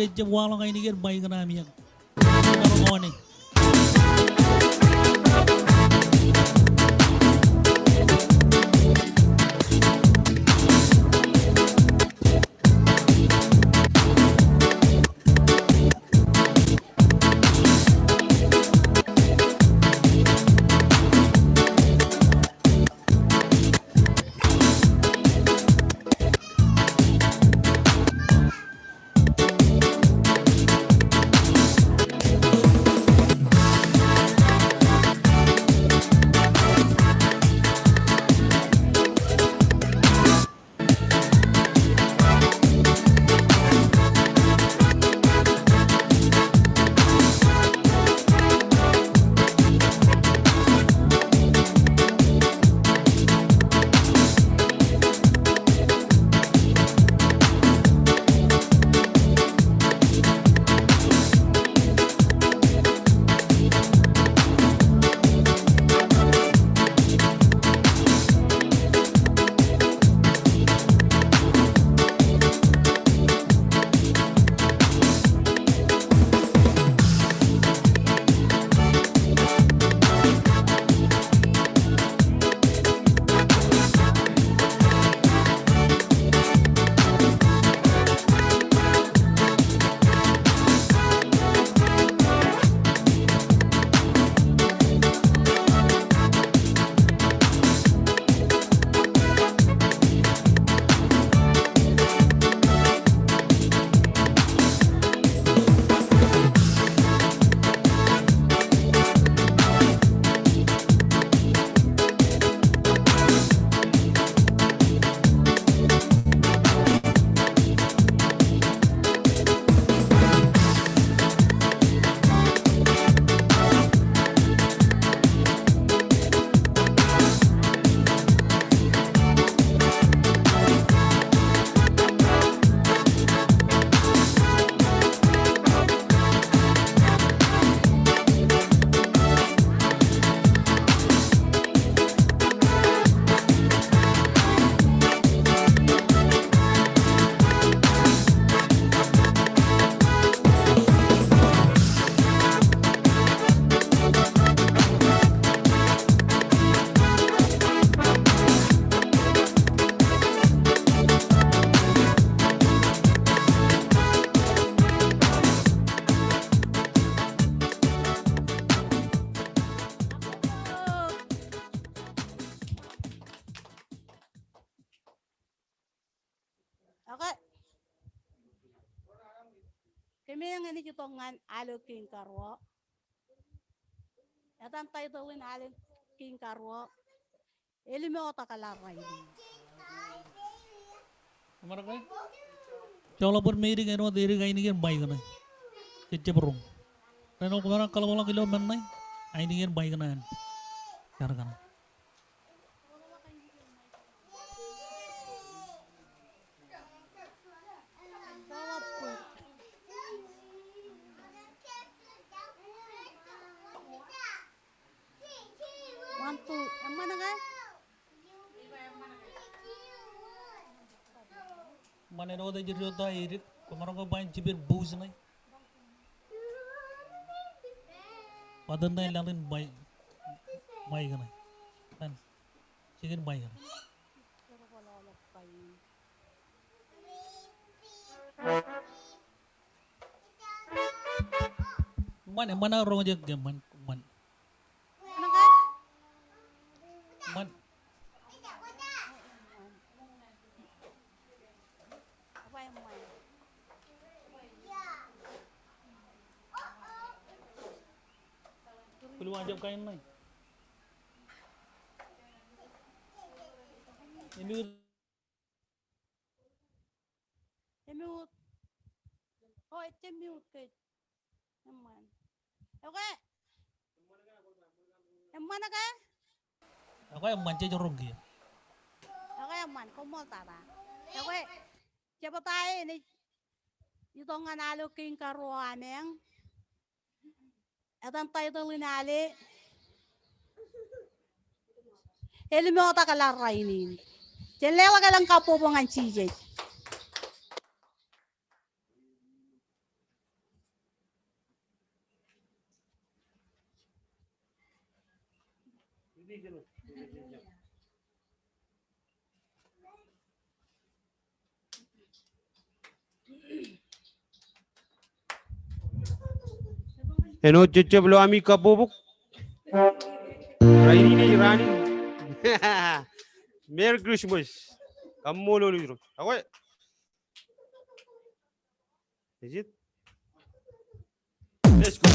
Ejjab waḷọk ainikien mike ṇe ami eñ. Okay. Kōm eñin ej itok ñan alen kein karuo. Etan title in alen kein karuo, Elimootōk laḷ rainin. Joḷọk bōd me edik āinwōt edik ainikien mike ṇe. Jejjab roñ. Ren eo kwōmaroñ kaḷapḷọk ilo men ṇe, ainikien mike ṇe an. Jar kaṇe. One, two. Eṃṃan ke? Eṃṃan āinwōt ej diwōj ta edik, kwōmaroñ ke ba en jipen boost ṇe. Button ṇe laḷ in mike, mike ṇe. Pen jikin mike ṇe. Eṃṃan, eṃṃan aō roñjake, eṃṃan, eṃṃan. Eṃṃan. Kwōlo aō jab kain ṇe. Emiwōt. Emiwōt. O, ejjab miwōt ke. Eṃṃan. Ekwe. Eṃṃan ke? Ekwe eṃṃan, jej roñ kiiō. Ekwe eṃṃan, koṃṃool tata. Ekwe, jebta eo enaaj itok ñan alen kein karuo ameañ. Etan title in ale, Elimootōk laḷ rainin. Jen leḷọk elōñ kabbokbok ñan Jisōs. Āinwōt jejjab ilo ami kabbokbok. Rainin ej raan in. Merry Christmas. Kaṃṃoolol Irooj. Akwe. Is it? Let's go.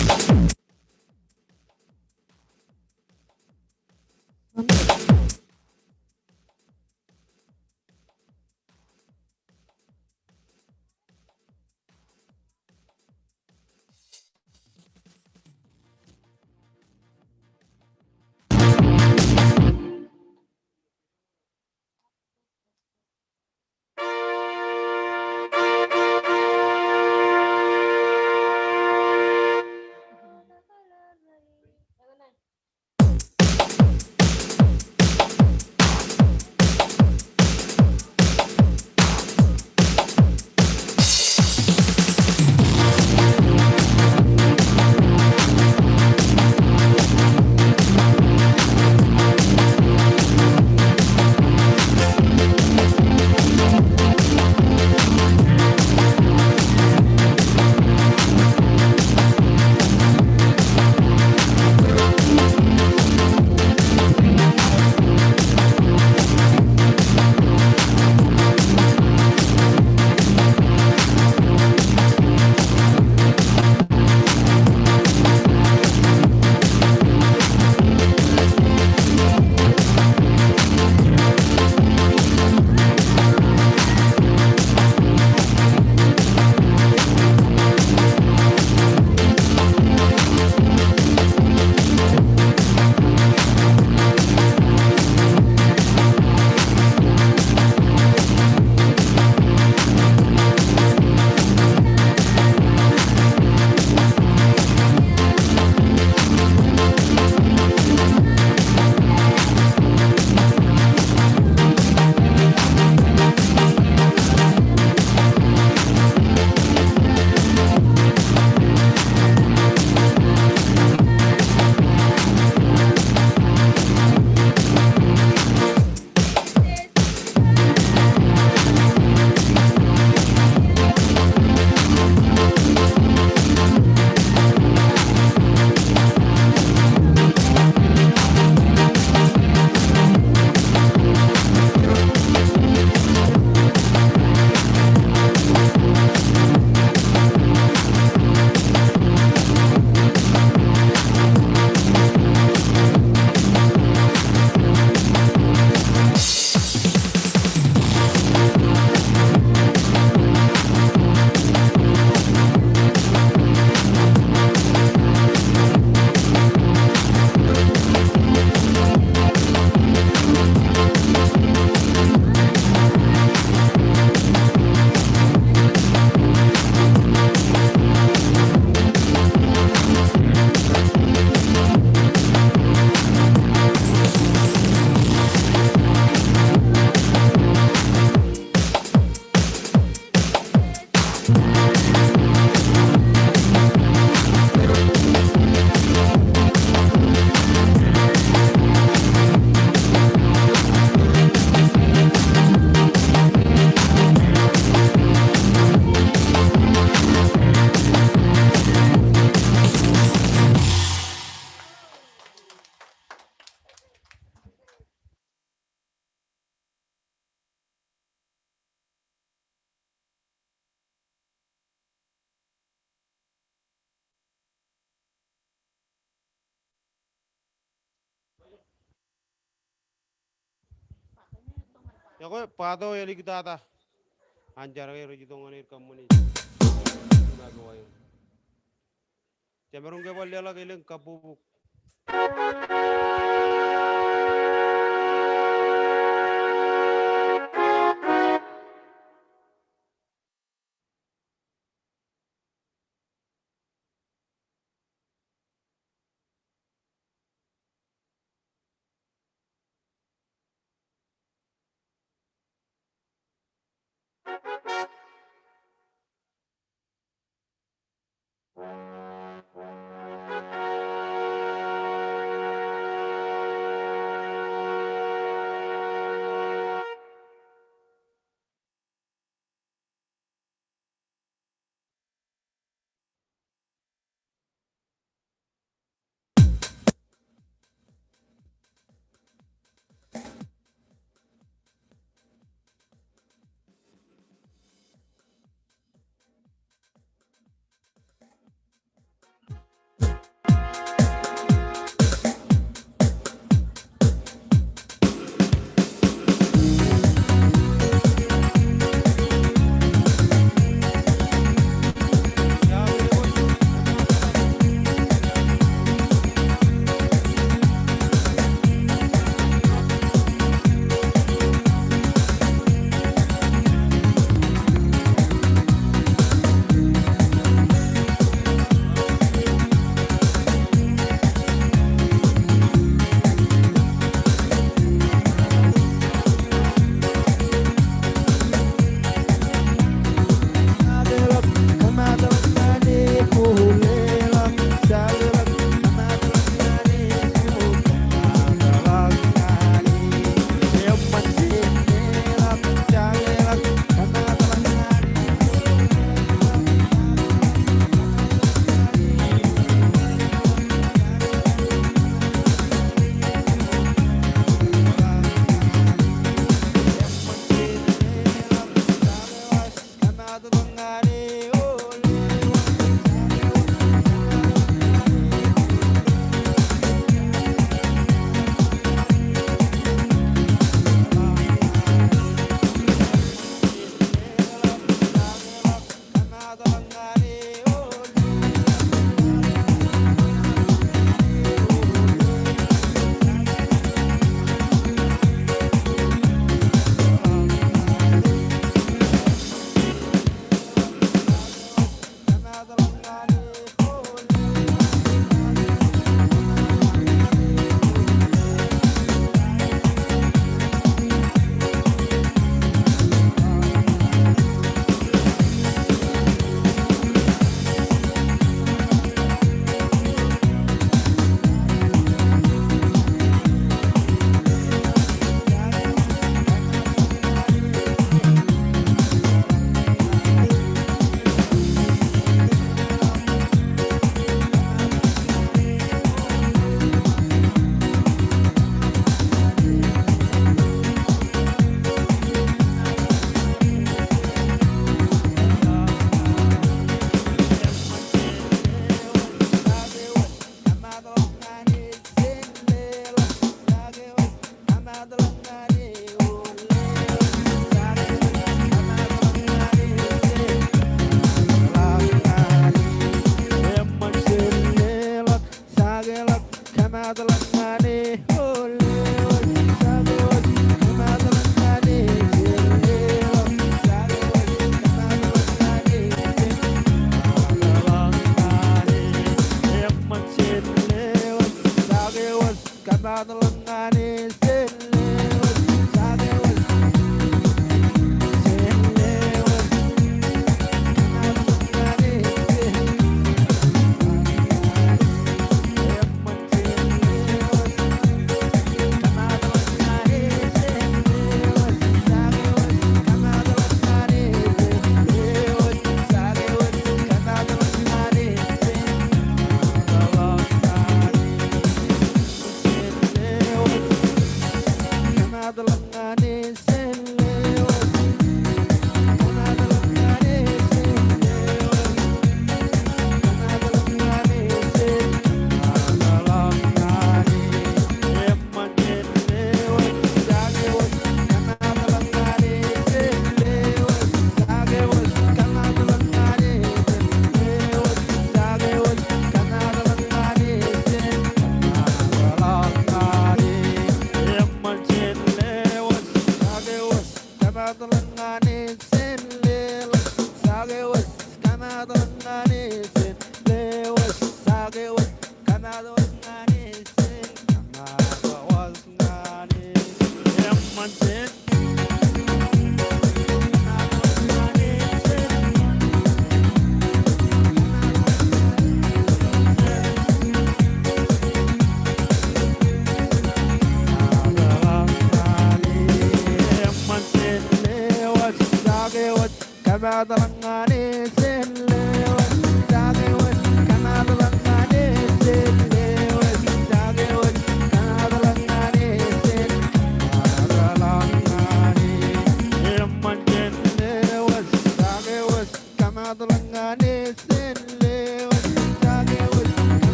Ekwe, baato āliktata an jar ke rej itok ñan aer kaṃṃoolol. Jemaroñ ke bar leḷọk elōñ kabbokbok.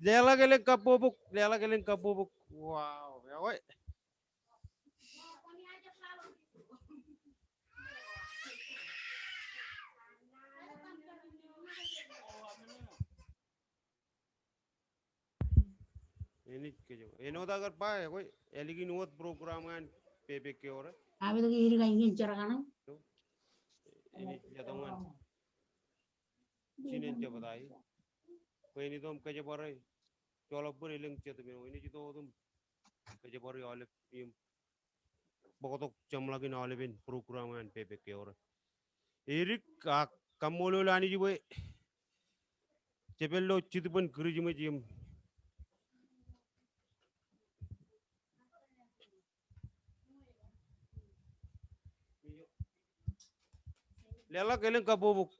Leḷọk elōñ kabbokbok, leḷọk elōñ kabbokbok. Wow, eo e. Enaaj kōjepḷaak. Āinwōt aō kar ba, ekwe, ālikin wōt program ñan pepe ke ewōr. Aet ke edik aikuj jerkakṇe. Enaaj letok ñan jinen jebta e. Bwe en itok im kōjparok, joḷọk bōd elōñ jet men, enaaj itok wōt im kōjparok aolep im bōktok jeṃḷọkin aolepen program ñan pepe ke ewōr. Edik ak kaṃṃoolol Anij bwe jepel ilo Jetōb in Kūrijṃōj im leḷọk elōñ kabbokbok.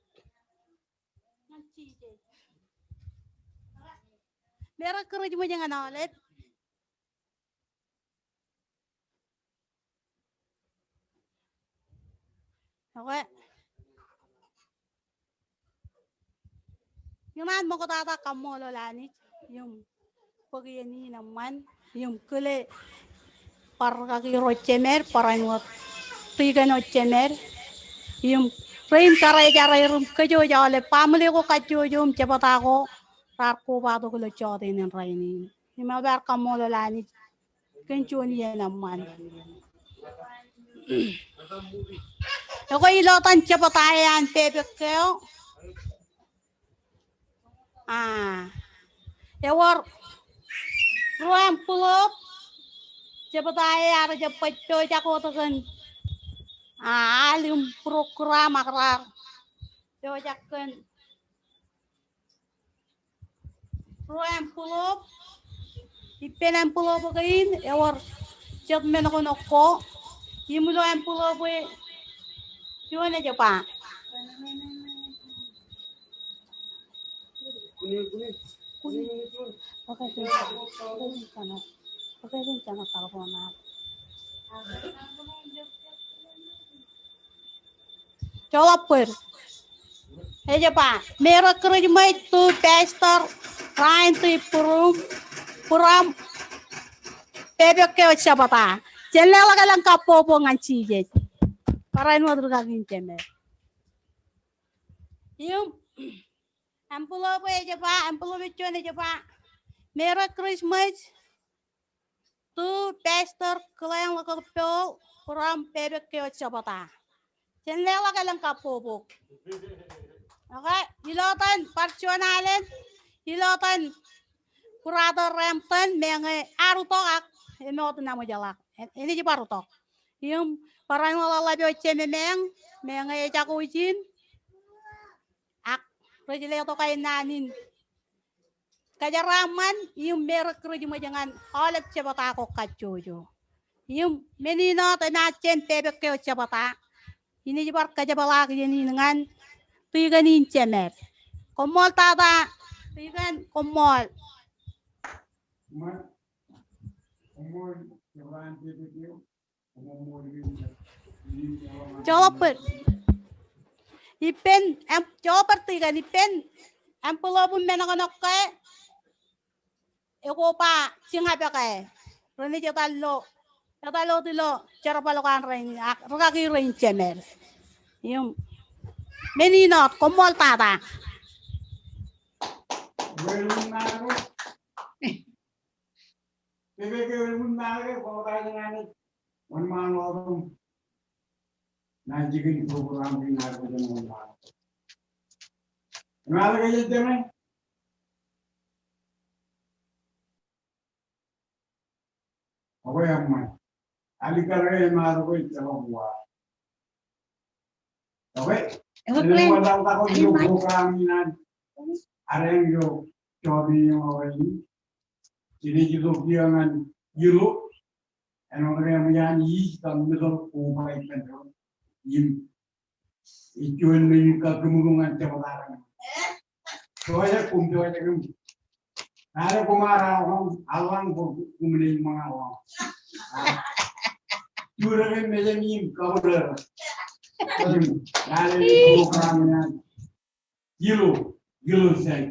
Merry Christmas ñan aolep. Ekwe. Ikōṇaan ṃoktata kaṃṃoolol Anij im bōk iien in eṃṃan im kile bar rūkaki ro jemed, barāinwōt tikōn ro jemed im rein kōrā ej aer im kōjwōj aolep baaṃle ko kajjojo im jebta ko raar kobatok ilo jọteen in rainin. Im ebar kaṃṃoolol Anij kōn juon iien eṃṃan. Ekwe, ilo etan jebta eo an pepe ko, a, ewōr ruo envelope, jebta eo ear jab pojak wōt kōn, a, al im program ak raar pojak kōn ruo envelope, ippān envelope kein ewōr jet men ko nokko, im ilo envelope juon ej ba. Joḷọk bōd. Ej ba, Merry Christmas to Pastor Ryan T. Brum, from pepe ko jebta. Jen leḷọk elōñ kabbokbok ñan Jisōs. Barāinwōt rūkaki in jemed. Im envelope ej ba, envelope juon ej ba, Merry Christmas to Pastor Glenn Lekopol from pepe ko jebta. Jen leḷọk elōñ kabbokbok. Okay, ilo etan bar juon alen, ilo etan Brother Ramton, meñe ear utok ak āinwōt naṃōjḷọk. Enaaj bar utok. Im barāinwōt ḷap eo jemem, meñe ejako ijin. Ak rej letok aer naan in kajeraaṃṃan im Merry Christmas ñan aolep jebta ko kajjojo. Im men in wōt enaaj jān pepe ko jebta. Inaaj bar kōjepḷaak iien in ñan tikōn in jemed. Koṃṃool tata, tikōn, koṃṃool. Joḷọk bōd. Ippān, em, joḷọk bōd tikōn, ippān envelope im men ko nokko, eko ba jiña peke. Renaaj etal ilo, etal wōt ilo jerbal ko an rein, ak rūkaki rein jemed. Im men in wōt, koṃṃool tata. Wōnṃaanḷọk im naaj jikin program in ad bōjjān wōnṃaanḷọk. Im al ke ej tōre? Ekwe eṃṃan. Alikkar ke eṃṃan, ekwe ejjeḷọk wa. Ekwe, ekwe, jen wōnṃaanḷọk im program in ad, ad eñjọ jọteen in rainin. Jenaaj itok kiiō ñan Europe, āinwōt ke eṃōj an Easter metal ko ba ippān doon. Im ej juon men in kakōṃṃan ñan jebta in. Jojak, koṃ jojak im. Naan eo koṃ ar aḷañ, aḷañ ko koṃ naaj ṃōñā aḷañ. Jure ke mejaṃ im kabōḷe. Im naan eo program in ad. Ilo, ilo sān.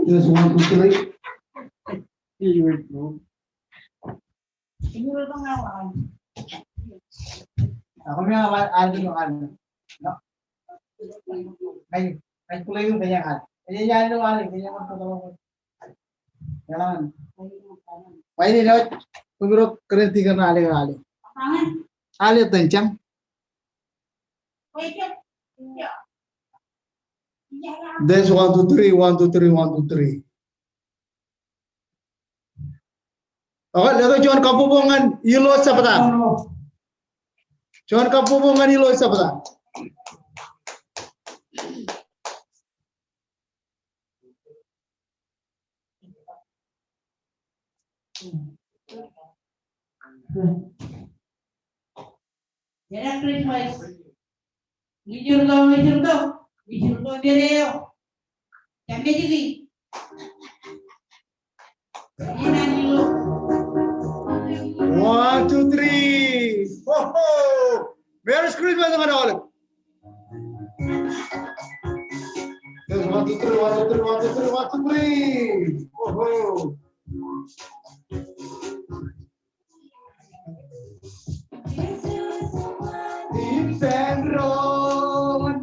Yes, one, two, three. There's one, two, three, one, two, three, one, two, three. Okay, letok juon kabbokbok ñan ilo jebta. Juon kabbokbok ñan ilo jebta. Merry Christmas. Ijirto, ijirto, ijirto dere eo. Jab mejiki. One, two, three. Ho, ho. Merry Christmas, ñan aolep. Yes, one, two, three, one, two, three, one, two, three, one, two, three. Ho, ho. Ippān doon.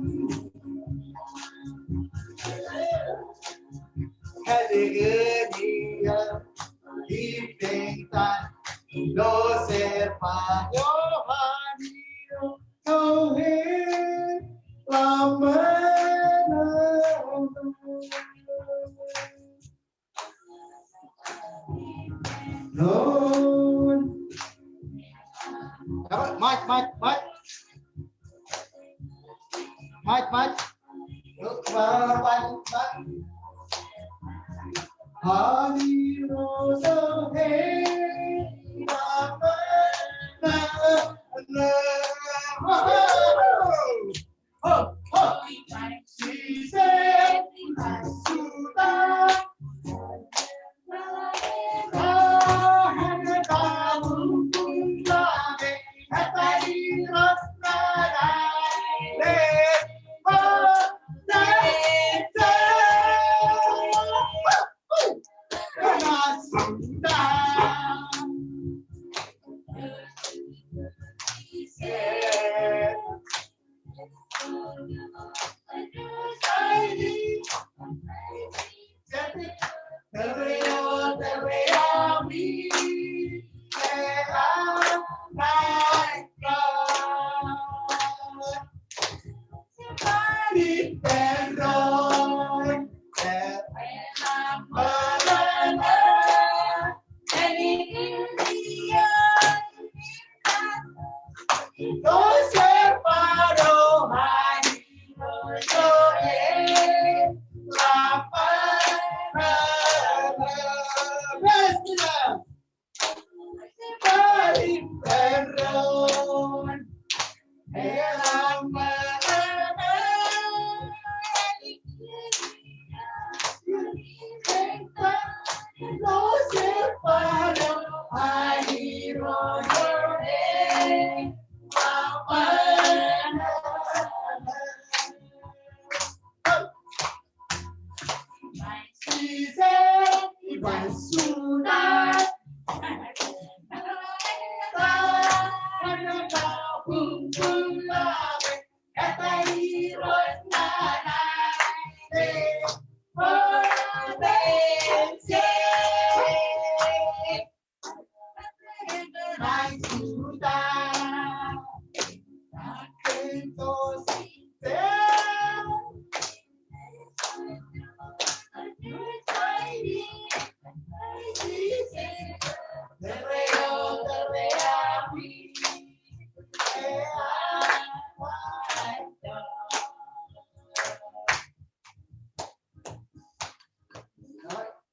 Hallelujah. Ippān doon. Lo serpa Yohane. Yohe. Lamana. Lord. Maj, maj, maj. Maj, maj. Maj, maj.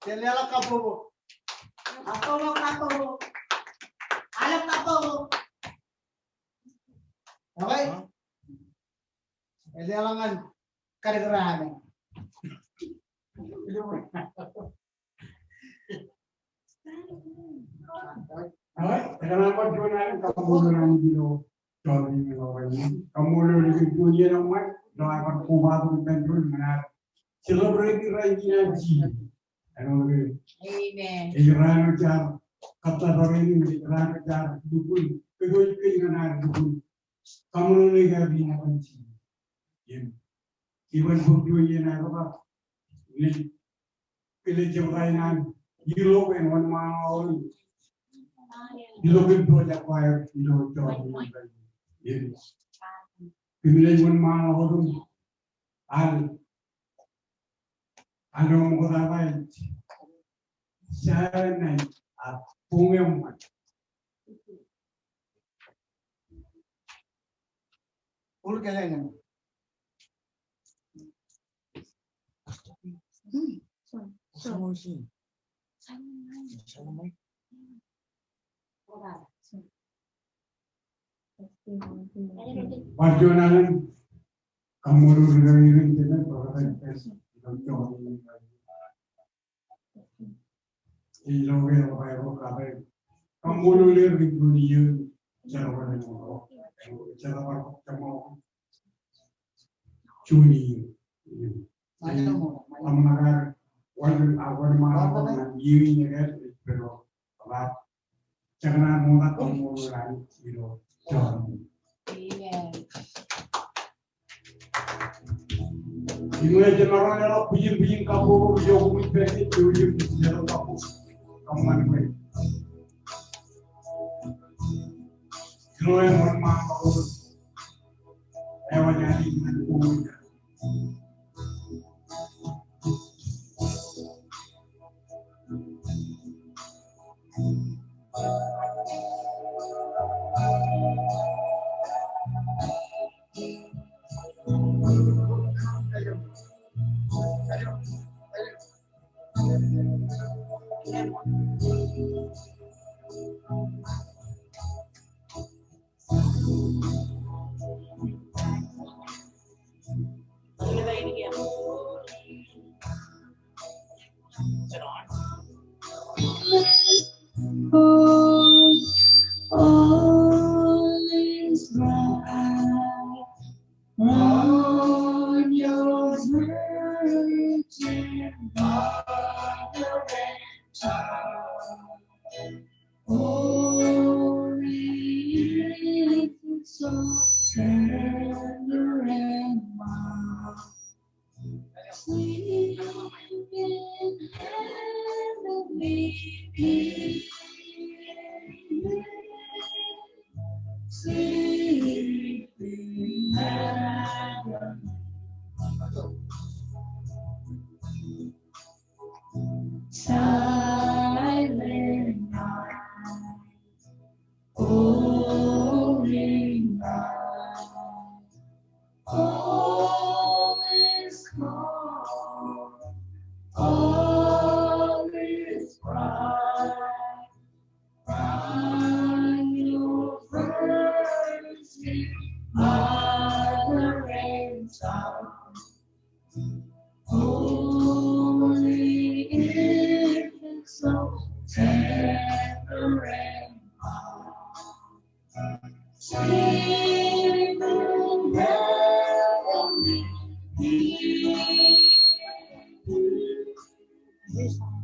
Jen leḷọk kabbokbok. Kabbokbok, kabbokbok. Aolep kabbokbok. Okay. Jen leḷọk ñan kadkad eo aṃ. All right, ekōṇaan bar juon alen kaṃṃoolol Anij ilo jota in ilo rainin. Kaṃṃoolol ilo juon iien eṃṃan ilo aō bar kobatok ippān doon ñan ad celebrate rainin an Jisōs. Amen. Ej raan eo jaar kōttar rainin, ej raan eo jaar lukkuun kōtwōj kōj ñan ad lukkuun kaṃṃoolol eo aō ippaṃ Jisōs. Im iban bōk juon iien aō bar ilo, ilo jebta in an Europe im wōnṃaanḷọk ilo kōn project ko aer ilo jota in. Im kōmij wōnṃaanḷọk wōt im al, al ṃoktata ej Saturday night at Buñe ṃōk. Ur kōlele. Bar juon alen kaṃṃoolol ri-kōrā in, ri-kōrā in, ri-kōrā in. Ilo ke eo Baibōḷ kate, kaṃṃoolol er ri-kōrā in, jar bar ro, jar bar ro, jar bar ro. Juon iiō. Aṃ ṇa kar wōn, a wōn ṃaan wōn iiō in ekar, pero bar jekōṇaan ṃokta kaṃṃoolol Anij ilo juon. Amen. Iṃōj jen maroñ leḷọk bwijin, bwijin kabbokbok ijoko ṃōj pād ijin, bwijin ijoko kabbokbok. Kōṃṃan bwe Irooj eo eṃṃan ḷọk. Ewōr ñan Anij ñan koṃṃool. All is bright round your virgin mother and child. Holy infant, so tender and mild, sleep in heavenly peace, sleep in heaven. Silent night, holy night, all is calm, all is bright, round your virgin mother and child. Holy infant, so tender and mild, sleep in heavenly peace,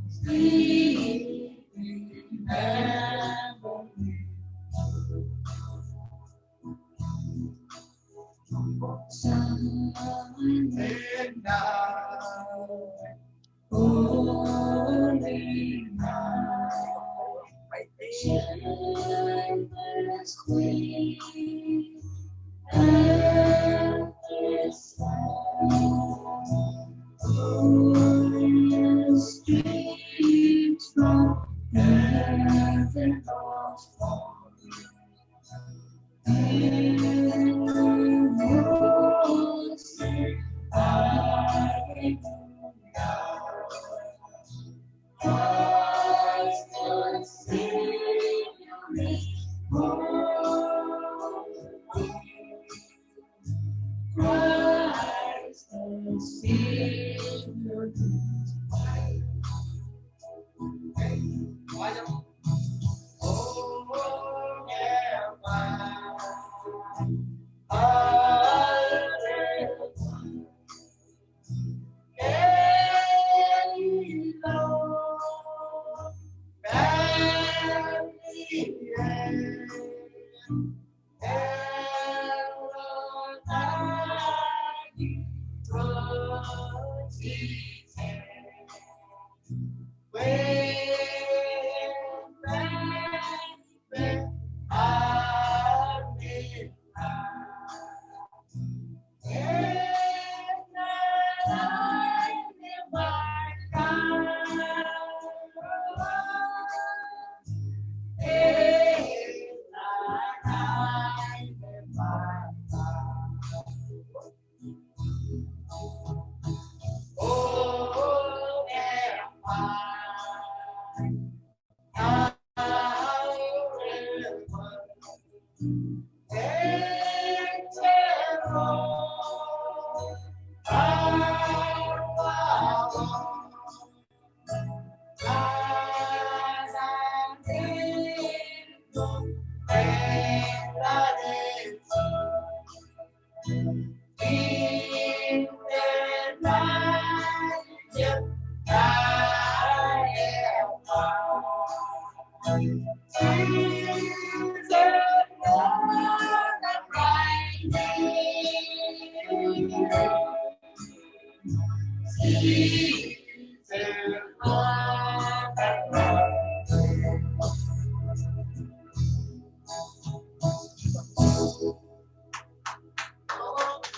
sleep in heavenly. Silent night, holy night, shepherds queen, elders sound, glorious streams from heaven doth fall.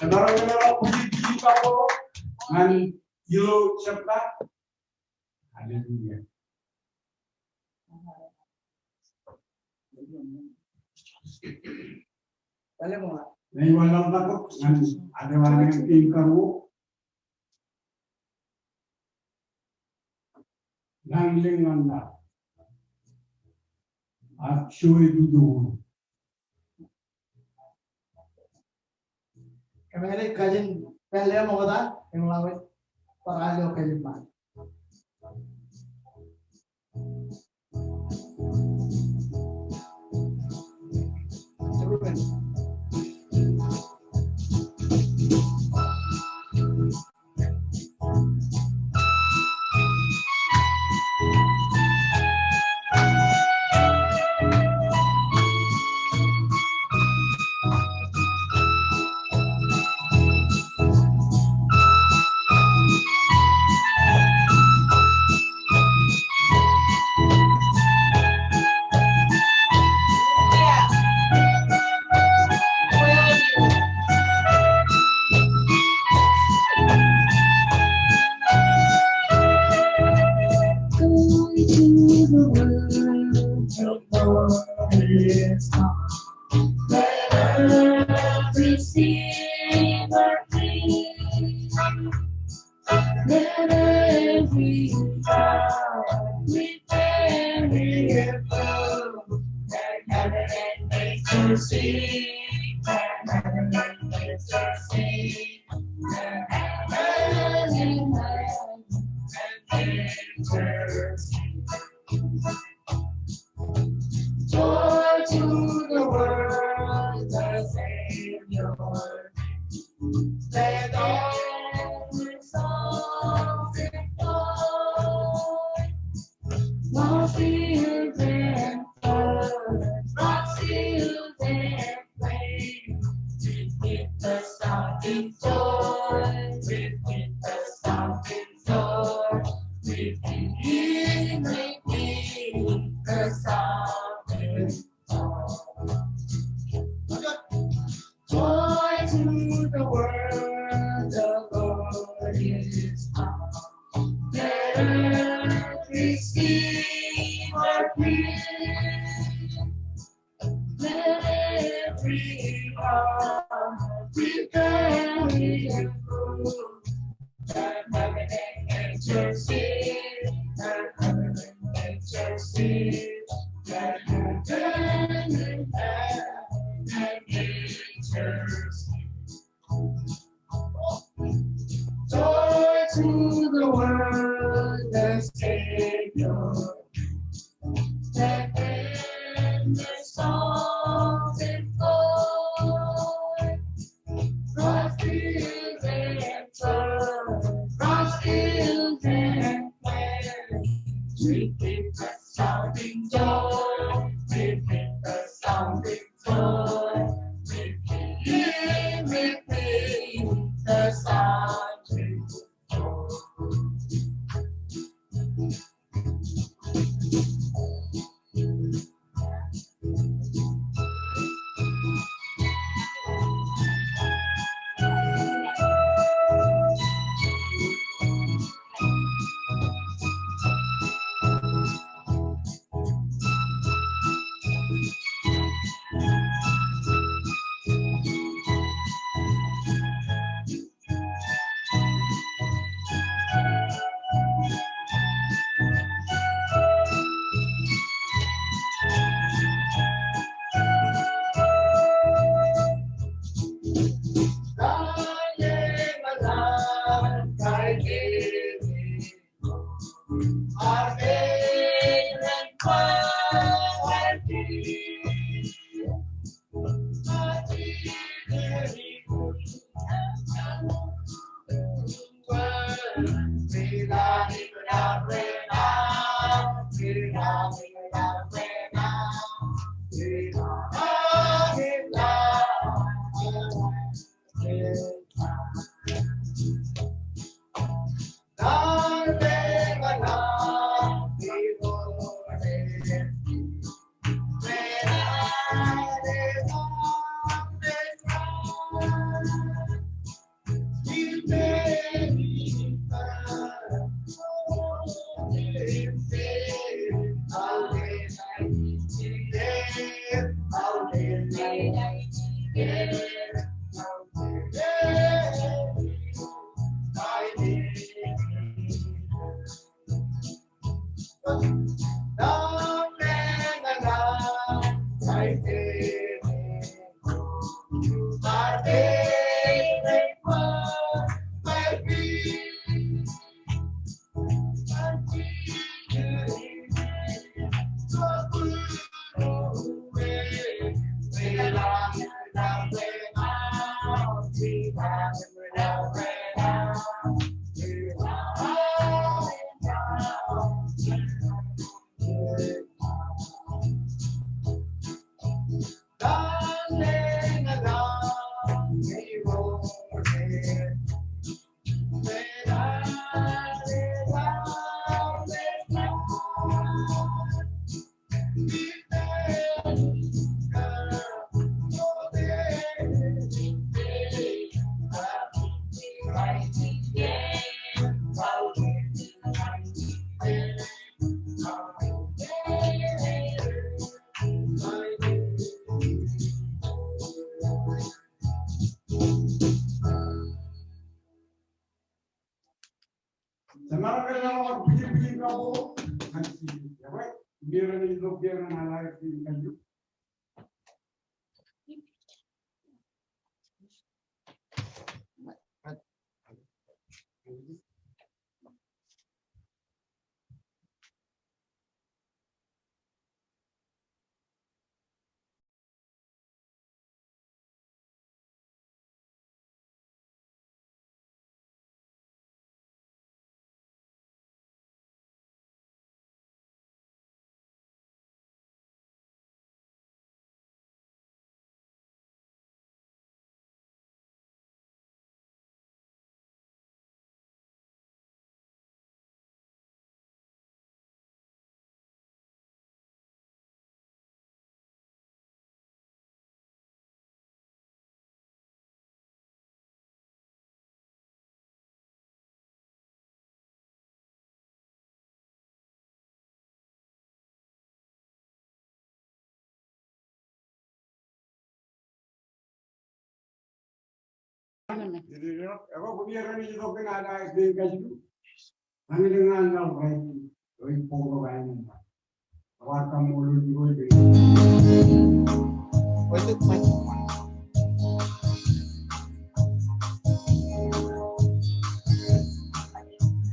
Emaroñ in bwijin bwijin bako ñan ilo jebta. Hallelujah. Ij wanlaḷ tok ñan ad ewōr an kein karuo. Lañ lōñ ñan laḷ. Ak joy to the world. Kōmālij kajin pālle ṃokta, im ḷak wōj bar ilo kajin ṃaan. Let earth receive her King. Let every heart prepare her throne. Let heaven and nature sing. Let heaven and nature sing. Let heaven and nature sing. Joy to the world, the Savior. Let all the souls in joy. While fields and floods, while fields and plains, we keep the sound in joy. We keep the sound in Lord, we keep, we keep the sound. Joy to the world, the Lord is come. Let earth receive her King. Let every heart prepare him room. Let heaven and nature sing. Let heaven and nature sing. Let heaven and nature sing. Joy to the world, the Savior. Let them the songs employ. Cross fields and floods, cross fields and plains. We keep the sound in joy. We keep the sound in joy. We keep, we keep the sound in joy.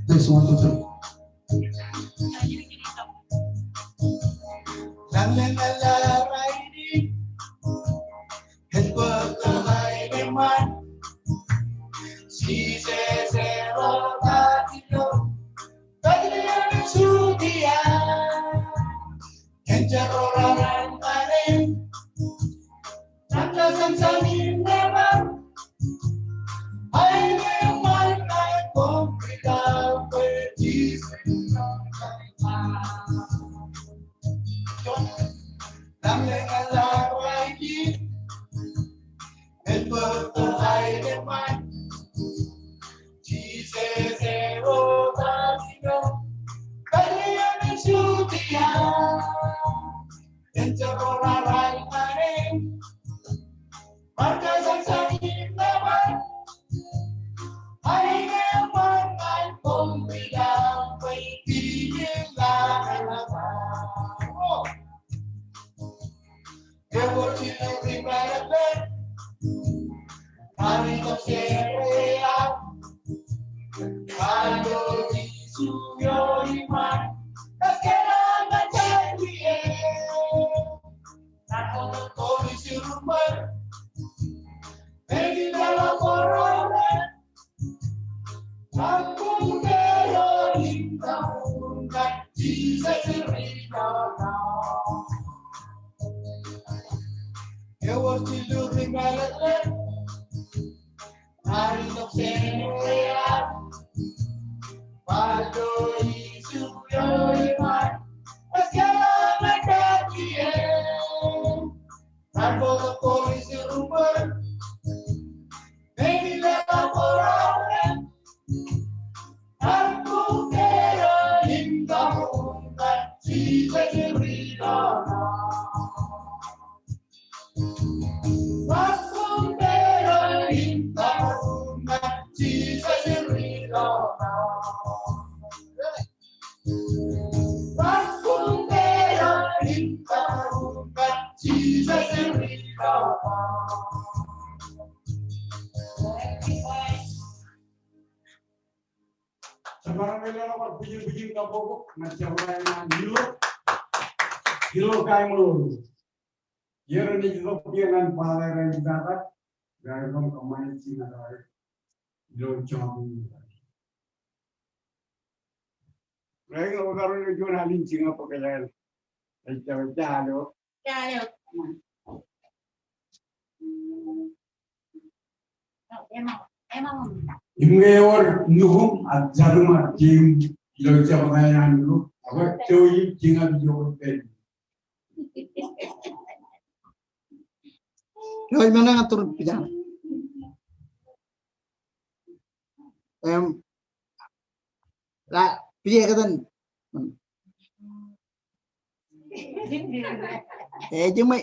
Test, one, two, three. Lañlōñ eḷap rainin, ej bōk tok aenōṃṃan. Jisōs eo ej ro ta ilo Betlehem in Judia. Ej ro raar ṃane, ej ro raar ṃane. Jemaroñ ke leḷọk bar bwijin bwijin kabbokbok ñan jabdewōt eo an Ilo, Ilo Kaimōḷ. Iar enaaj itok kiiō ñan Father Elizabeth, ilo aer kōṃṃane jikin eo ilo joñan in. Rāik eo karuo ilo juon alen jikin eo bōk eo. Ejja, ejja alo. Im ñe ewōr nukuṃ ak jatūṃ ak teiṃ ilo jabdewōt eo an Ilo, ak ewōr tōre jikin eo an Ilo. Eo, imaroñ ñan tōre pija. Em, la, pija kōtaan. Ej, iṃōj.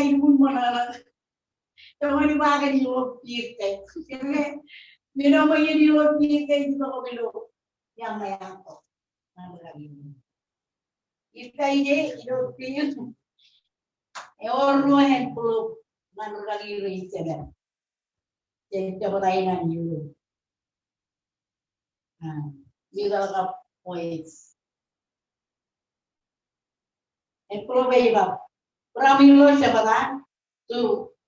ej lukkuun ṃōṇōṇō. Joñan iba kōn ilo Piter. Men eo ṃōjin ilo Piter, ej itok ilo, iar ṃōj aṃ tok. Ñan rūkaki. Ij ta ije ilo Piter. Ewōr ruo envelope ñan rūkaki rein jemān. Jej jab ta ñan ilo. Ah, middle kab boys. Envelope ej ba, from ilo Jebta to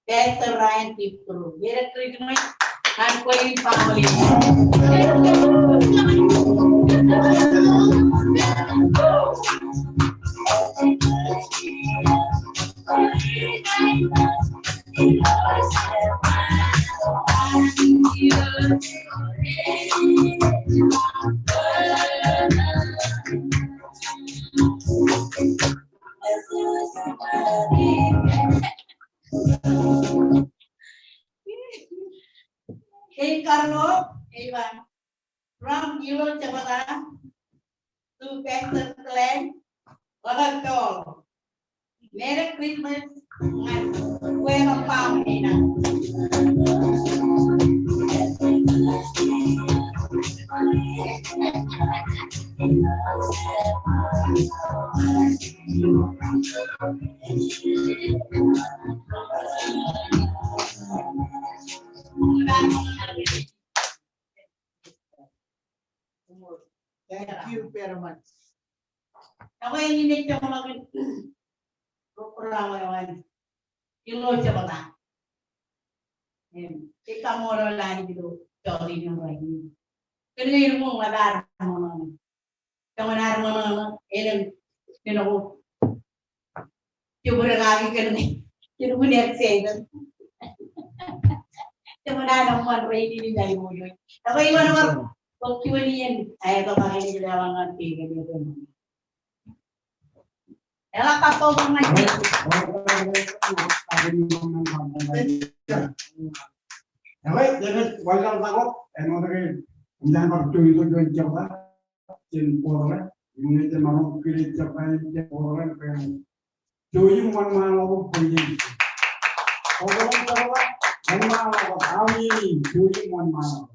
Pastor Ryan Kipru. Merry Christmas ñan kwe in family. Ej karro, ej ba, from ilo Jebta to Pastor Glenn, Robert Paul. Merry Christmas ñan kwe kab family eo. Thank you very much. Ekwe, ij joñan ḷọk in program eo an ilo Jebta. Im, ij kaṃṃoolol Anij ilo jota in rainin. Kōn ke ilo ṃōṇōṇō, joñan ad ṃōṇōṇō, elōñ, men ko jebōd kaki kōn ke, kōn ke ej Satan. Joñan ad eṃṃan rainin in aiboojoj. Ekwe, iban bar Bōk juon iien aetōk ak enaaj leḷọk ñan kōj kōn etan. Eḷak kappok ñan kōj. Eḷak, eḷak, wōnṃaanḷọk, āinwōt ke, im jen bar juon, juon jebta jān bōtōḷ e, im ñe jen maroñ kile jebta jān bōtōḷ e, bwe en jouj im wōnṃaanḷọk bwe en. Bōtōḷ in jebta, wōnṃaanḷọk, aolep in jouj im wōnṃaanḷọk.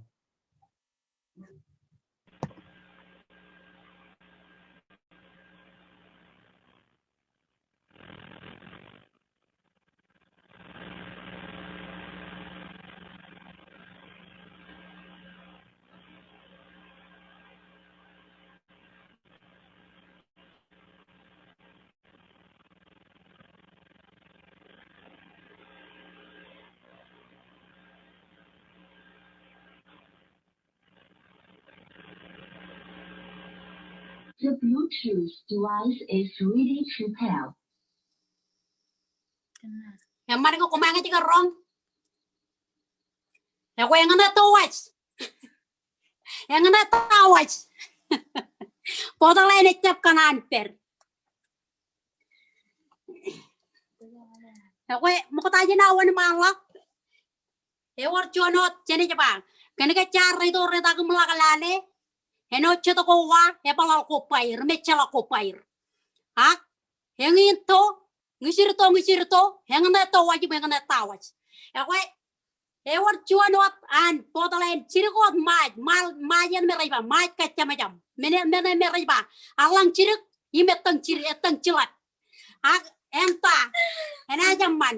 The Bluetooth device is ready to pair. Eṃṃan ke koṃeañ ej kar roñ? Ekwe eñṇe towaj. Eñṇe towaj. Bōtōḷ eṇ ejjab kōṇaan pād. Ekwe ṃokta jān aō wōnṃaanḷọk. Ewōr juon wōt jenaaj ba. Kōnke jaar rej itok rej takūmḷọk lale. Āinwōt jet ko wa, ebaḷaḷ ko bwaer, im ejjeḷọk ko bwaer. Ak, eñin to, ñijirto, ñijirto, eñṇe towaj, im eñṇe towaj. Ekwe, ewōr juon wōt an bōtōḷ eṇ jidik wōt ṃaaj, ṃaaj, ṃaaj eṇ me rej ba, ṃaaj kajjamjam. Men, men, men rej ba, eḷaññe jidik, im ettōñ jidik, ettōñ jiḷap. Ak, eṇ ta, enaaj eṃṃan.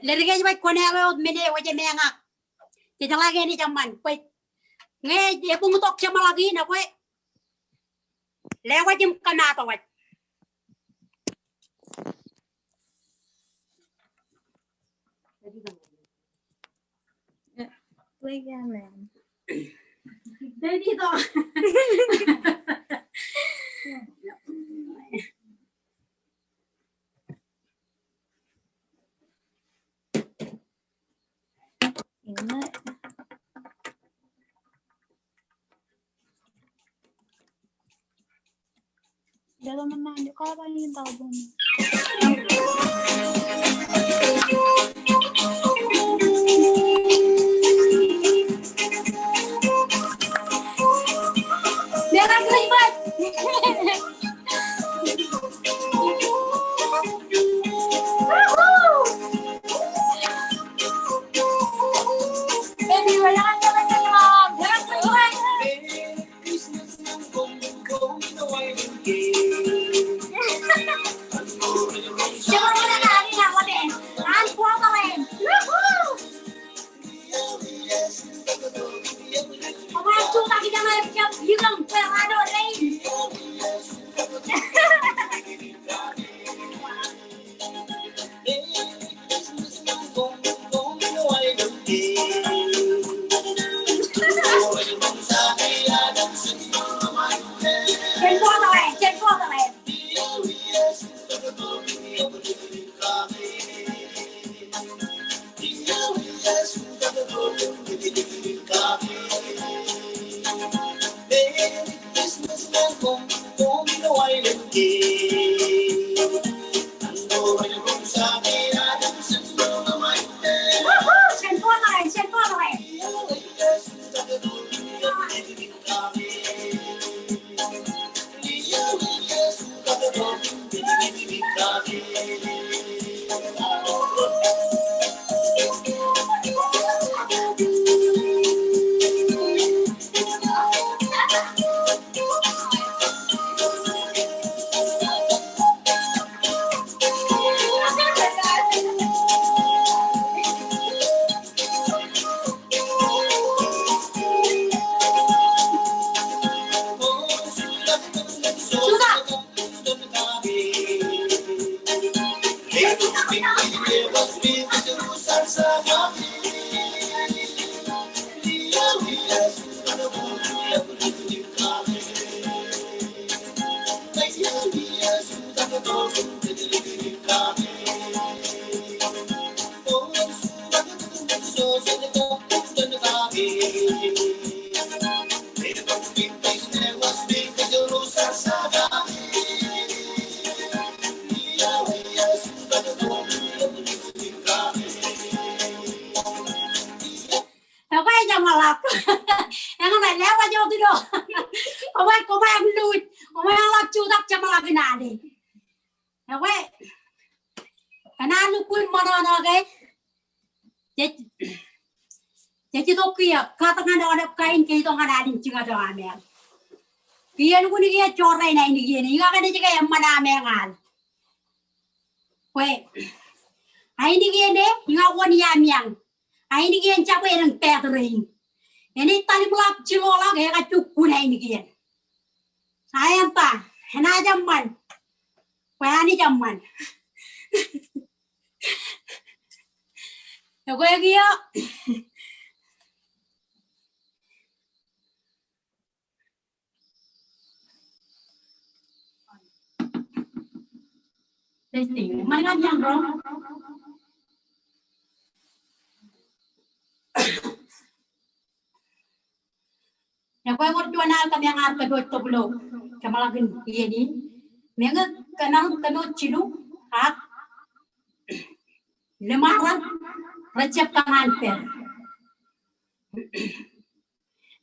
Ledik ej baj kōn eḷap wōt men eo ej emeañ ak. Jejeḷā ke enaaj eṃṃan, bwe ñe ebuñtok jeṃḷọk in, ekwe lewōj im kōmaat wōj. Play again, man. kul ṃōṇōṇō ke jej, jej itok kiiō, kōtñan aolep kain ke itok ñan alin jiñap eo ameañ. Kiiō lukkuun kiiō jorrāān ainikien, iñak enaaj ke eṃṃan ameañ al. Bwe ainikien e, iñak wōn iameañ. Ainikien jabwe elōñ bātrein. Enaaj tallimḷọk jiloḷọk, ekajjioñ kun ainikien. Aenta, enaaj eṃṃan. Bwe Anij eṃṃan. Ekwe kiiō. Testing. Ṃae ñan iọkwe. Ekwe, wōr juon al kōmeañ ar kōpooj tōpilo, kōmeḷeḷe in iien in. Meñe kōmeañ kōpooj jilu ak lemārōk rejjab kōṇaan pād.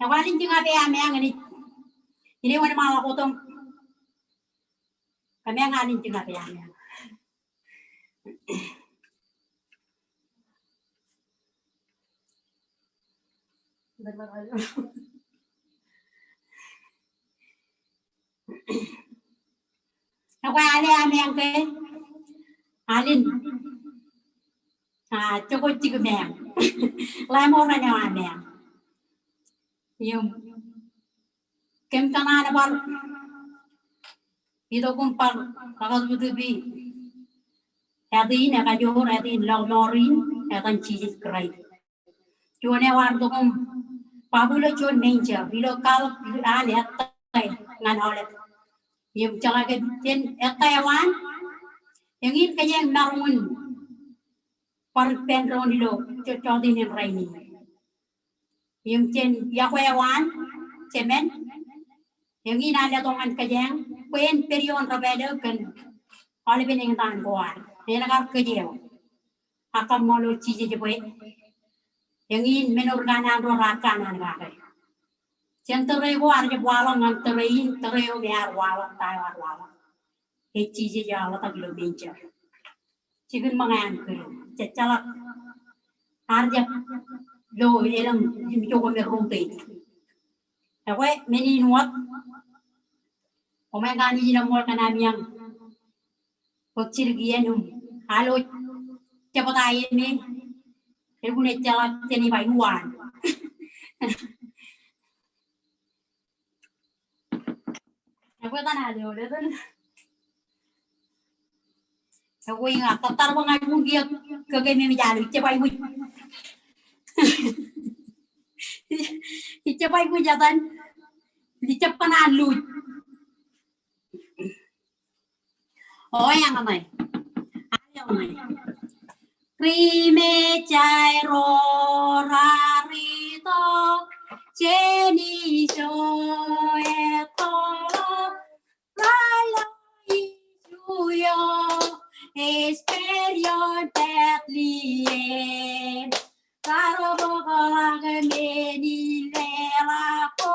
Ekwe, alin jiñap eo ameañ enaaj, ine wōnṃaanḷọk otem. Kōmeañ alin jiñap eo ameañ. Ekwe, ale ameañ ke, alin. A, jokwe jikmeañ. Ḷae ṃool eo ameañ. Im, kōm kōṇaan bar itok im bar ḷọk tok im ātō in ekajoor, ātō in ḷọk mour in, etan Jisōs Kraist. Juon eo ear itok im bab ilo juon manger, ilo kalōk an ettā ñan aolep. Im jeḷā ke jen ettā eo an, eñin kōjeañ maroñ in bar ippān doon ilo jo-, jota in rainin. Im jān iọkwe eo an, jemān, eñin an letok ñan kōjeañ, bwe en pād ioon debwāāl eo kōn aolepen eñtaan ko ad. En kar kōj eo. Ak kaṃṃoolol Jisōs bwe eñin men eo ri kanaan ro raar kanaan kake. Jān tōre ko ear jab waḷọk ñan tōre in, tōre eo me ear waḷọk, ta eo ear waḷọk. Ej Jisōs eo ear ḷotak ilo manger. Jikin ṃōñā an kūr. Jejjeḷọk. Ear jab lo elōñ im jokwe me rotate. Ekwe, men in wōt. Koṃeañ kanooj in eṃṃool kōn ameañ. Bōk jidik iien im alo jebta iien e. Elukkuun ejjeḷọk jān iba iwaan. Ekwe etan alo, etan. Ekwe iñak, tōttar bwe ña lukkuun kiiō kōkememej alo, ijjab aikuj. Ijjab aikuj etan. Ijjab kōṇaan luuj. O, eñṇe. Eñṇe. Ri Mejja ro raar itok jān ijo ettoḷọk, raar lo Isu eo ej pād ioon Betlehem. Raar bōkḷọk men in leḷọk ko,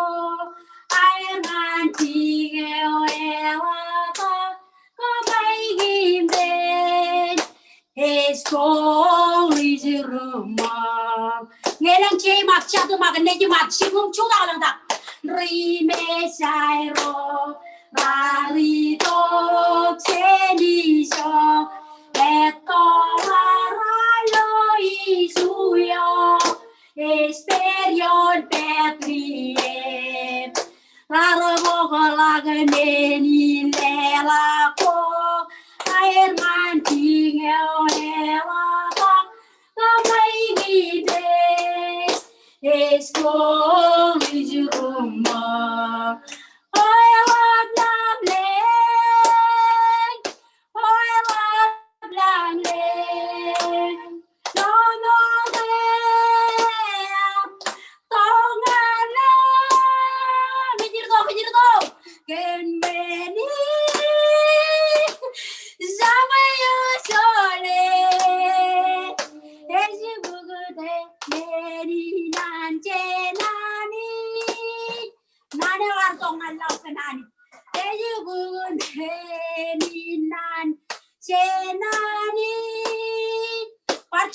aer ñan jiñ eo eḷotak, kōṃṃan im pād, ej koḷ ijruṃṃaak. Ñe elōñ J ṃōk, Z ṃōk, N ṃōk, jibūṃ jutak ḷọk tak. Ri Mejja ro raar itok jān ijo ettoḷọk, raar lo Isu eo ej pād ioon Betlehem. Raar bōkḷọk men in leḷọk ko, aer ñan jiñ eo eḷotak, kōṃṃan im pād, ej koḷ ijruṃṃaak. O eḷap lañ lōñ, o eḷap lañ lōñ. No, no, no. Tōñal lañ. Kōjirto, kōjirto. Kōn men in Jabwe eo jolōt, ej bōk tōl men in an jenaaj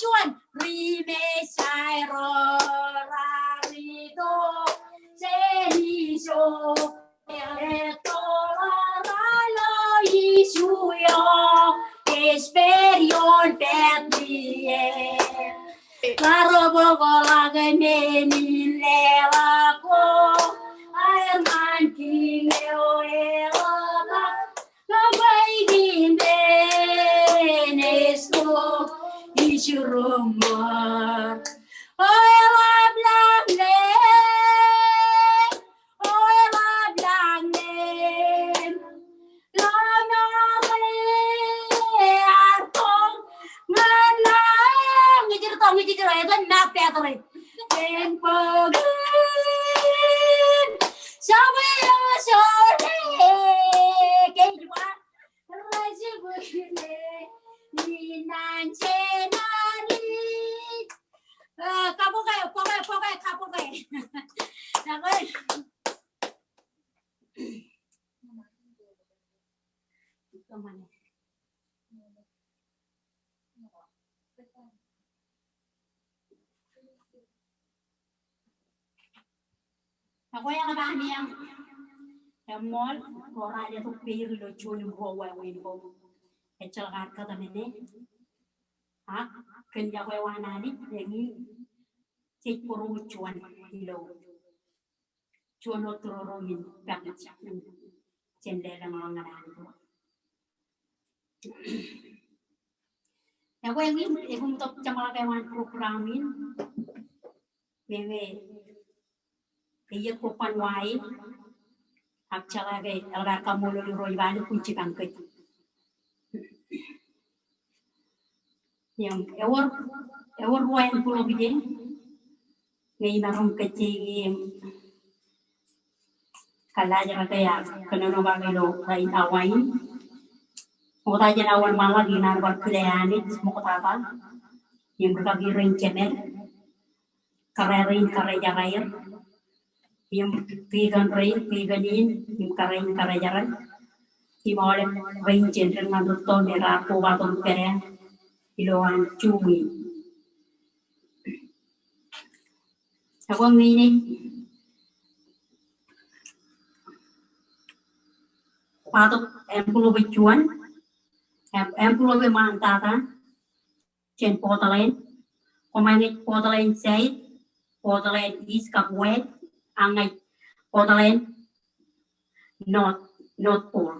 juon ri Mejja ro raar itok jān ijo. Ettoḷọk raar lo iju eo ej pād ioon Bethlehem. Raar bōkḷọk men in leḷọk ko aer ñan kiiñ eo eḷap. Kōn bwe kiiñ in ej tok ijruṃṃan. O eḷap lañ leem, o eḷap lañ leem. Lọmọọr ear tọọr ñan lañ. Ijirtok, ijirtok, etan na Patrick. Jen bōk in. Jabwe eo jole. Kōj ba. Rej bwile. Inaan January. Eh, kabuke, buke, buke, kabuke. Kabuke. Ekwe, ekwe, ba āinwōt eṃṃool ro raar letok peid ilo juon im ruo wāween ko. Ejjeḷọk ad kōtmāne. Ak kōn iọkwe eo an Anij, eñin jej bōro juon ilo juon wōt tōroro in pād ijin jān lelōñ eo ñan Anij. Ekwe, eñin, ebuñ tok jeṃḷọk eo an program in. Meñe eiiet ko ban wa e, ak jeḷā ke eḷap aer kaṃṃoolol Irooj Iba Anij kōn jipañ kōj. Im ewōr, ewōr ruo envelope ije, ñe imaroñ kōjjeiki im kōllaajrake ak kōnono kake ilo rainin awa in. Ṃokta jān awa in ṃaḷa, ikōṇaan bar kile Anij ṃoktata im rikaki rein jemed, kōrā rein karijer aer, im tikōn rein, tikōn in, im kōrā in karijer, im aolep rein jen dik ñan rūtto me raar koba tok im pād ilo an juuṃ in. Ekwe, ñe inej ba tok envelope juon, em-, envelope ṃaantata jān Portland. Koṃeañ ñe Portland South, Portland East kab West, ak ñe Portland North, North Pole.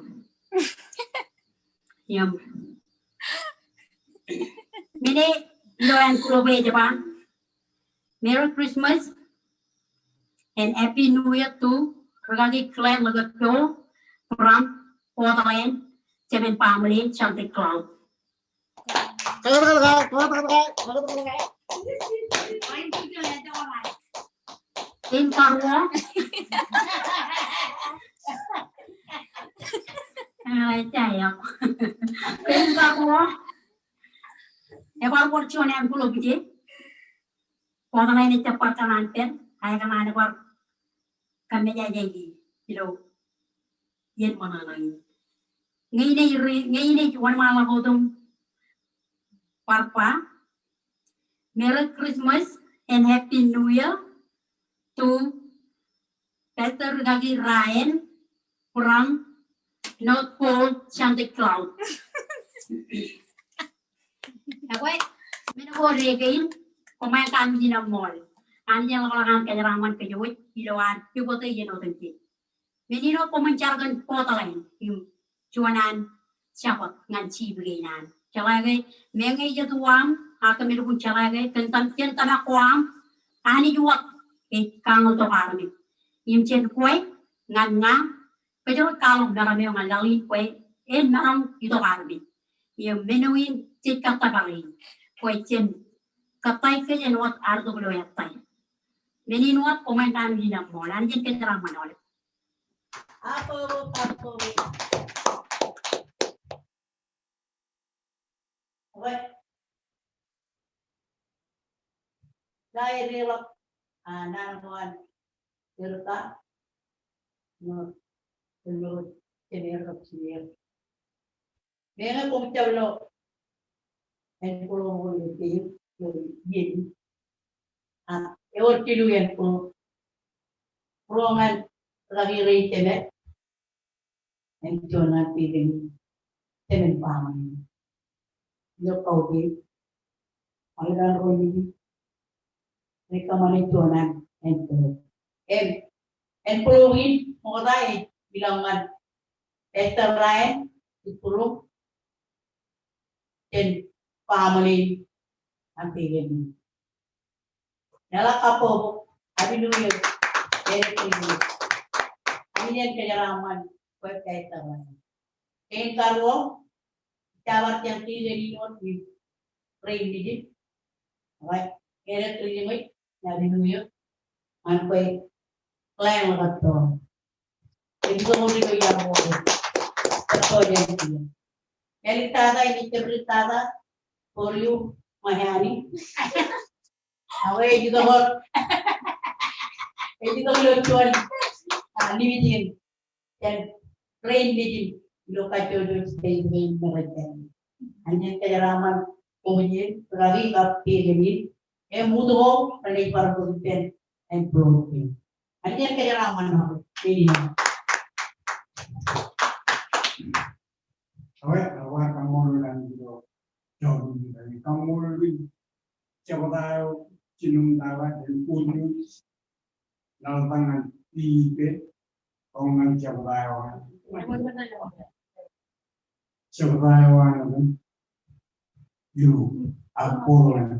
Im men e ilo envelope ej ba, Merry Christmas and Happy New Year to rikaki Glenn Lekepto from Portland, Jemān Baaṃle, Santa Claus. Im karuo. Im karuo. Ebar wōr juon envelope ije. Portland ej jab bar kōṇaan pād, ak ekōṇaan bar kōmmejaje ilo iien ṃōṇōṇō in. Ñe inej ri-, ñe inej wōnṃaanḷọk wōt im bar ba, Merry Christmas and Happy New Year to Pastor Rikaki Ryan from North Pole, Santa Claus. Ekwe, men ko deke in, koṃeañ kanooj in eṃṃool. Anij en ḷapḷọk an kōjeraaṃṃan kōj wōj ilo ad pukot iien otemjej. Men in wōt koṃwin jar kōn Portland im juon an Jabōt ñan jipkein an. Jeḷā ke meñe jet uwaṃ, ak kōmij lukkuun jeḷā ke kōn tōmak ko aṃ, Anij wōt ej kañōltok armej. Im jān kwe ñan ña, kōjro kwaḷọk meram eo ñan laḷ in bwe en maroñ itok armej. Im men eo in jej kōttōpar in bwe jen kōttāik kōj en wōt ad itok ilo ettā. Men in wōt koṃeañ kanooj in eṃṃool. Anij en kōjeraaṃṃan aolep. Ekwe. Ṇa edeḷọk, a, naan ko an Erika. Ṇo, ṇo, jen edeḷọk jimeer. Meñe koṃ jab lo envelope ko ilo peid. ilo iien in. Ak ewōr jilu iien ko, būruon ñan rūkaki rein jemed, en juon ñan pegan in, jemed baaṃle in. Ilo kautiej, ṃōkaj ro nejin, rej kōṃṃane juon an envelope. Im envelope in ṃokta ej ilọk ñan Pastor Ryan Kipburuk jān baaṃle in ñan pegan in. Eḷak kabbokbok, Happy New Year. Merry Christmas. Anij en kōjeraaṃṃan bwe Pastor Ryan. Kein karuo, ij bar jen kiiō ilo rein nejin. All right. Merry Christmas, Happy New Year. Ñan bwe ḷeeñ ḷọk tok. Ej itok ilo iar ko. Tok jān kiiō. Āliktata, ej jab āliktata, Koryu Ṃaeani. Ak ej itok, ej itok ilo juon, ah, limited. Jān rein nejin ilo kajjojo state rein ṃōrejān. Anij en kōjeraaṃṃan koṃij, rūkaki kab pegan in, im utuk eo renaaj bar bōk ippān envelope kein. Anij en kōjeraaṃṃan ṇe. Amen. Eo, eo, kaṃṃoolol Anij ilo jota in, kaṃṃoolol jebta eo, jilñuul eo, ilo Good News, ḷọk ñan Tiitpe, eo ñan jebta eo an. Jebta eo an, ilo, ak Portland.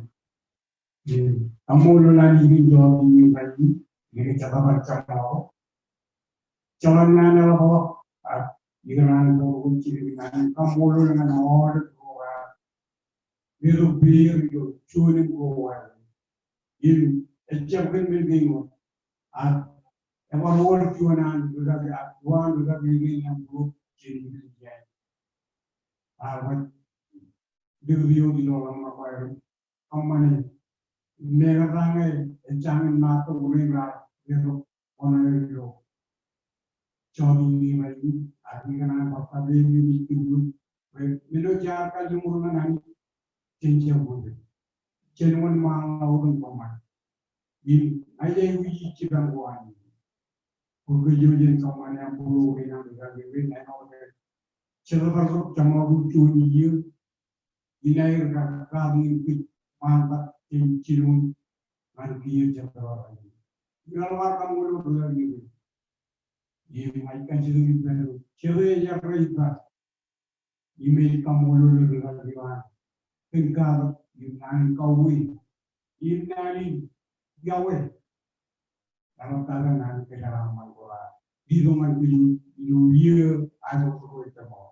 Kaṃṃoolol Anij ilo jota in rainin, ilo jebta eo an. Jeḷā naan eḷap ḷọk, ak ikōṇaan ko ro jilkinaan, kaṃṃoolol ñan aolep ro raar letok peid ilo juon im ruo. Im ejjab kōn men kein wōt, ak ebar wōr juon an rūkaki, ak juon rūkaki kein an ruo jān India. Ak wōt likūt eo ilo ḷōṃaro eo. Kōṃṃane, meñe raṇe ej jañin ṃaat tok rein raar letok wōṇāer ilo jota in rainin, ak ikōṇaan bar kate ewi ej kōn wōt, bwe men eo jaar kalliṃur ñan Anij, jen jab wōt. Jen wōnṃaanḷọk wōt im kōṃṃane. Im ij aikuj jipañ ko Anij bwe kōj jen kōṃṃane, ak bwe ro rein an rūkaki rein āinwōt jet bar tok jeṃḷọkin juon iiō, inaaj kar katak ñan kōj ṃaantak jān jilñuul ñan kiiō jebta eo an. Im eḷap aō kaṃṃoolol rūkaki rein. Im ij kajjitōk ippān, jete ej errā ippān. Im ij kaṃṃoolol rūkaki eo an kōn katak im naan in kauwe. Im naan in iọkwe. Eḷaptata naan in kōjeraaṃṃan ko raar letok ñan kōj ilo iiō eo ej bar tok eo.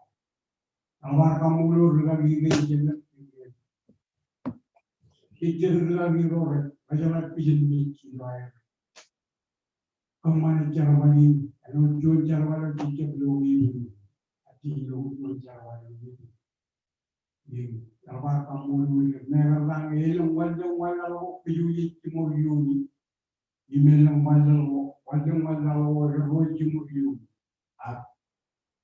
Eḷap aō kaṃṃoolol rūkaki rein jemed. Ejjab rūkaki ro rej, rej jeḷā pijen mej ilo aer kōṃṃane jerbal in, āinwōt juon jerbal eo jej jab lo ewi. Ak jej lo juon jerbal eo ewi. Im eḷap aō kaṃṃoolol, meñe raṇe elōñ wanlōñ wanlaḷ ko kōj eo ej jiṃor ioon in. Im elōñ wanlaḷ ko, wanlōñ wanlaḷ ko erro ej jiṃor ioon in. Ak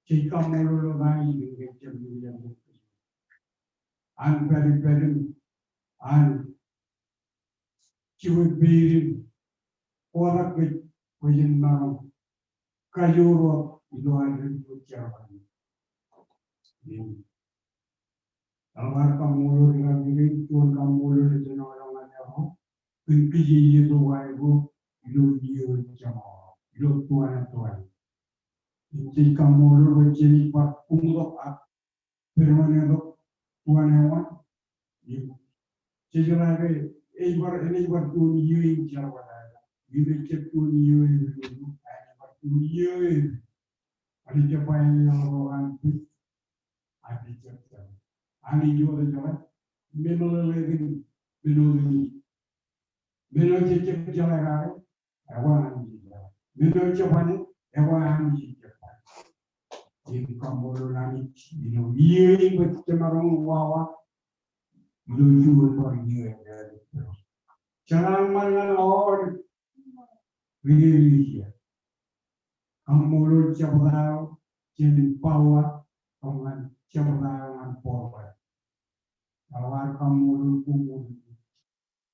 jej kaṃṃoolol wōt Anij im kōn jab ilo iien in. An pād im pād im, an jibwe peid im kotak kōj bwe jen maroñ kajoor wōt ilo ad rej jerbal in. Im eḷap aō kaṃṃoolol rūkaki rein, juon kaṃṃoolol ej āinwōt ñan erro kōn kijeje tok aer ilo iiō eo ej jeṃḷọk, ilo tuanōk tuanōk. Im jej kaṃṃoolol bwe jenaaj bar buñtok ak pād wōt tok tuanōk eo an. Im jej jeḷā ke ej bar, enaaj bar juon iiō in jerbal aer. Im ejjab juon iiō in, ej bar juon iiō in. Āinwōt ej ba, enaaj ḷọk an pād ak ejjab jerbal. Anij eo ej jeḷā men ḷeḷe kōn men otemjej. Men eo jej jab jeḷā kake, ekwe Anij ej jeḷā. Men eo jej bane, ekwe Anij ej jab bane. Im kaṃṃoolol Anij ilo iiō in bwe jemaroñ wawa ilo juon bar iiō in. Jeḷā ṃōṇōṇō eo ri Eklejia. Kaṃṃoolol jebta eo jān Paua, kōṃṃan jebta eo ñan Portland. Eḷap aō kaṃṃoolol koṃṃool.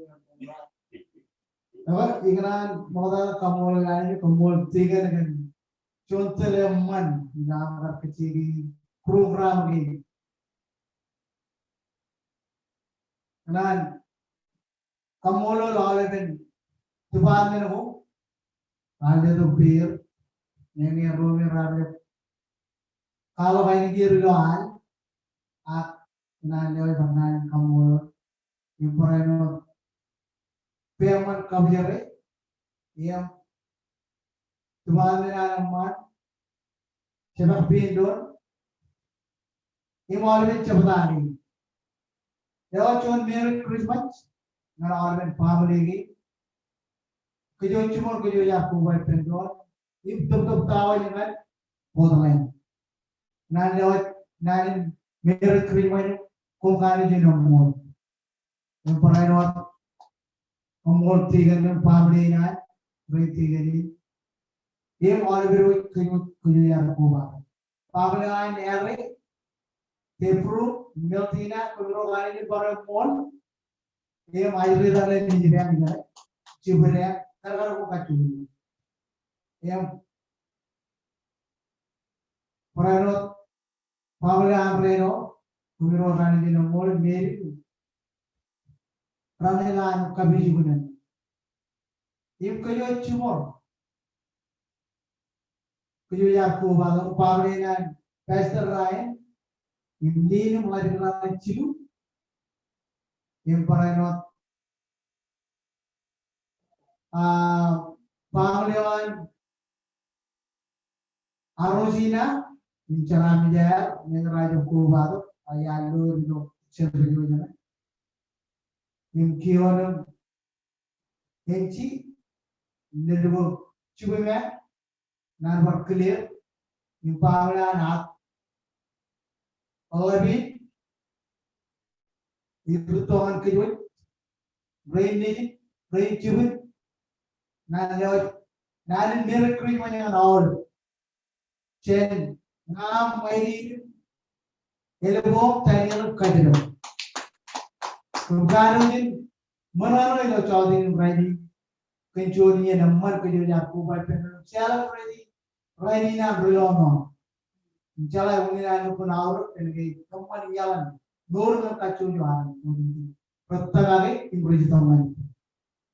Ekwe, ikōṇaan ṃokta kaṃṃoolol Anij, kaṃṃoolol tikōn kōn juon tōl eṃṃan ilo aṃ kar kajjioñ program kein. Ikōṇaan kaṃṃoolol aolepen department ko, raar letok peer, ñe ñe ro me raar lep kwaḷọk ainikien ilo al, ak ikōṇaan lewōj bar naan in kaṃṃoolol im barāinwōt peeṃṃan kabjere im department an eṃṃaan, jebta pein doon, im aolepen jebta kein. Ewōr juon Merry Christmas ñan aolepen family kein. Kōj wōj jiṃor, kōj wōj ar koba ippān doon im tōptōp ta wōj ñan Portland. Naan eo, naan in Merry Christmas, koṃ kanooj in eṃṃool. Im barāinwōt eṃṃool tikōn im family in an, ri tikōn in. Im aolepen wōj, kōj wōj, kōj wōj ar koba. Family in an, Eri, Debru, Meltina, kōmro kanooj in bar eṃṃool. Im ajri ro ren ijdeañ, ijdeañ, jibdeañ, kar kar ko kajjojo. Im barāinwōt family an Reno, kōmro kanooj in eṃṃool, Meri, raṇe ḷọk an kapijuknen. Im kōj wōj jiṃor, kōj wōj ar koba, ḷọk family in an Pastor Ryan im Lin im ḷadik raṇe jilu. Im barāinwōt, ah, family eo an Arosina im Jeremiah, ñe raar jab kobatok, ak iar lo ilo service eo jeṇe. Im kioon im Enji, leddik eo jibwe me, naan bar clear, im family an At, Olabin, im rūtto ñan kōj wōj, rein nejid, rein jibwid, naan lewōj, naan in Merry Christmas ñan aolep. Jān ña im Mary, Elbok, Daniel, Kajidōk. Kōm kanooj in ṃōṇōṇō ilo jota in rainin kōn juon iien eṃṃan kōj wōj ar koba ippān doon. Jeḷā rainin, rainin an ri lọmọọr. Im jeḷā unin an lukkuun aorōk kōn ke kōṃṃan iaḷan mour ñan kajjojo an mour. Rej tōmak im rej tōmak.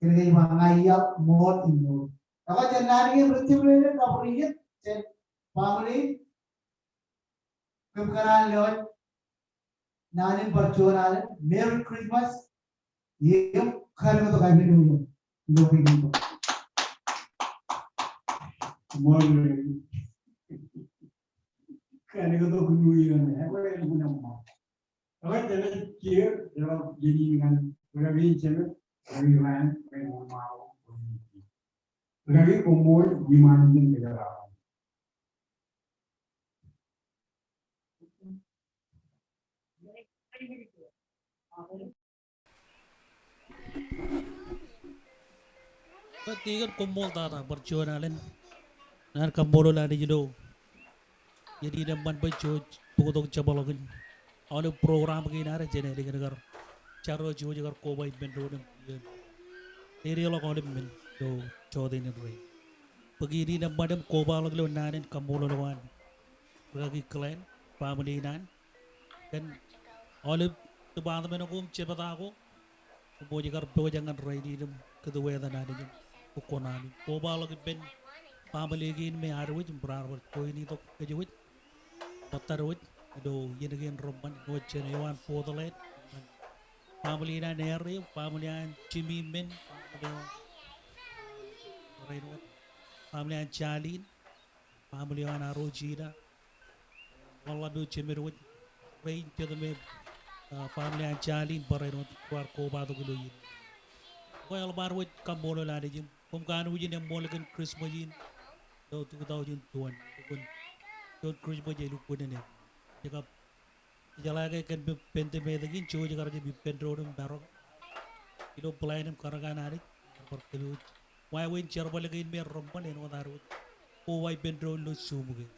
Kōn ke ij ba ña iaḷ, ṃool im mour. Ekwe jān naan kein rej tōmak ilo kabwilōñ in jān family. Kōm kōṇaan lewōj naan in bar juon alen Merry Christmas im kōnono to Happy New Year. Ilo kōn in. Ṃool. Āinwōt tok New Year ṇe, ekwe elukkuun eṃṃan. Ekwe jenaaj kiiō, eḷap iien in ñan rūkaki in Jemed, rūkaki Ryan, rūkaki Ṃaḷo, rūkaki koṃṃool, iṃaan in kōjeraṃṃan. Bwe tikōn koṃṃool tata, bar juon alen. Naan kaṃṃoolol Anij ilo iien in eṃṃan bwe jej bōktok jepḷọkin aolep program kein ad, jenaaj ālikin kar jar eo jej kar koba ippān doon im iien. Dedeḷọk aolep men ilo jọteen in rein. Bwe iien in eṃṃan im kobaḷọk ilo naan in kaṃṃoolol ko an rūkaki Glenn, family in an, kōn aolep department ko im jebta ko, koṃij kar pojak ñan rainin im kōtwōj etan Anij im bōk kuṇaami. Kobaḷọk ippān family kein me ad wōj im raar bar join itok kōj wōj. Ṃōttad wōj ilo iien kein reṃṃan, āinwōt jān eo an Portland, family in an Eri, family an Jimmy men, family eo an, family an Charlene, family eo an Arochita, ḷōḷḷap eo jemed wōj, rein jet me, ah, family an Charlene, barāinwōt kwaar kobatok ilo iien. Ekwe eḷap ad wōj kaṃṃoolol Anij im koṃ kanooj in eṃṃool kōn Christmas in ilo two thousand twenty. Lukkuun juon Christmas elukkuun eṇ. Jekab Ijeḷā ke kōn pandemic in, jej kar jab ippān doon im maroñ ilo plan im kōrā an Anij, bar kōpooj. Wāween jerbal kein me reṃṃan āinwōt ad wōj koba ippān doon ilo Zoom kein.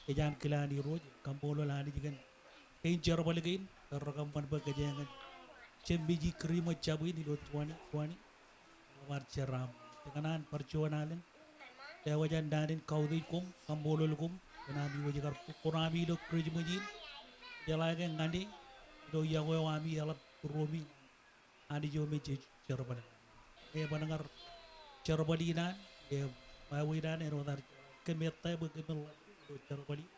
Ej an kilaan Irooj, kaṃṃoolol Anij kōn kein jerbal kein, kar rekōṃṃan bwe kōjeañ jab mej i Christmas jab in ilo twenty twenty. Bar jeraaṃṃan. Ikōṇaan bar juon alen. Lewōj an naan in kautiej koṃ, kaṃṃoolol koṃ, kōn ami wōj kar bōk kuṇaami ilo Christmas in. Ijeḷā ke ñan e, ilo iọkwe eo ami eḷap būruemi, Anij eo me jej jerbal. Eban ñan jerbal in an, im wāween an, āinwōt ad kōmettā bwe kōmeḷeḷe ilo jerbal in.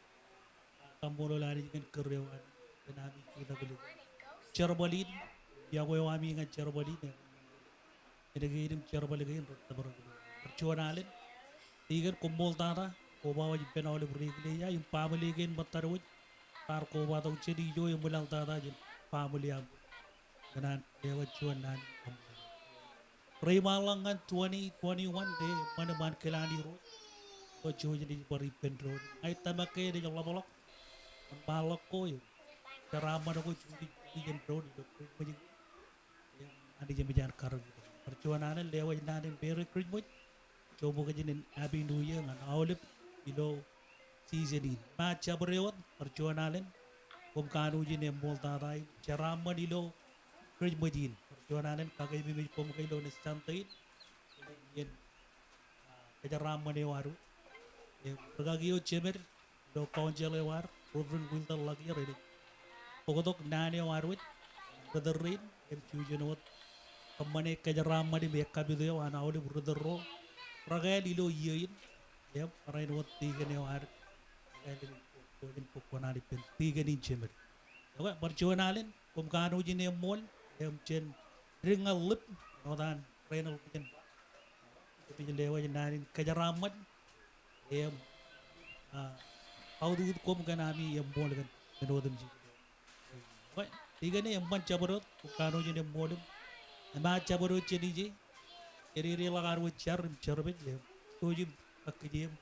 Kaṃṃoolol Anij kōn kūr eo an, kōn ami jutak ilo jerbal in, iọkwe eo ami ñan jerbal in, im men kein im jerbal kein rej tōprak. Bar juon alen, tikōn koṃṃool tata, koba wōj ippān aolep ri-iglesia, im family kein ṃōttad wōj, raar kobatok jān ijo eṃwilaḷ tata jān family eo aṃ. Kōn an lewōj juon naan in kaṃṃoolol. Reiṃaanḷọk ñan twenty twenty-one, eṃṃan im an kilaan Irooj. Ilo jej naaj bar ippān doon. Ña ij tōmak ke enaaj ḷapḷọk. Eṃṃanḷọk ko im jeraaṃṃan ko jej naaj ippān doon ilo Christmas in. Im Anij eṃōj an karōk. Bar juon alen, lewōj naan in Merry Christmas. Joṃōkaj in Happy New Year ñan aolep ilo season in. Im jabdewōt, bar juon alen, koṃ kanooj in eṃṃool tata im jeraaṃṃan ilo Christmas in. Bar juon alen, kakememej koṃ ke ilo eṇ Sunday in, ien, ah, kōjeraaṃṃan eo ad wōj. Im rūkaki eo jemed, ilo council eo ad, Reverend Wilton Lakier, enaaj bōktok naan eo ad wōj, ritōl rein, im jujen wōt kōṃṃane kōjeraaṃṃan im ekkapit eo an aolep ritōl ro rekāāl ilo iiō in, im barāinwōt tikōn eo ad, rekāāl in, bōk kuṇaan ippān tikōn in jemed. Ekwe, bar juon alen, koṃ kanooj in eṃṃool, im jen dik ñan ḷip, āinwōt an Reynold kijen. Kōmij lewōj naan in kōjeraaṃṃan, im, ah, kautiej koṃ kōn ami eṃṃool kōn men otemjej. Ekwe, tikōn e eṃṃan jabdewōt, koṃ kanooj in eṃṃool im, eṃṃan jabdewōt jān ije, ededeḷọk ad wōj jar im jerbal, im, jouj im kakkije im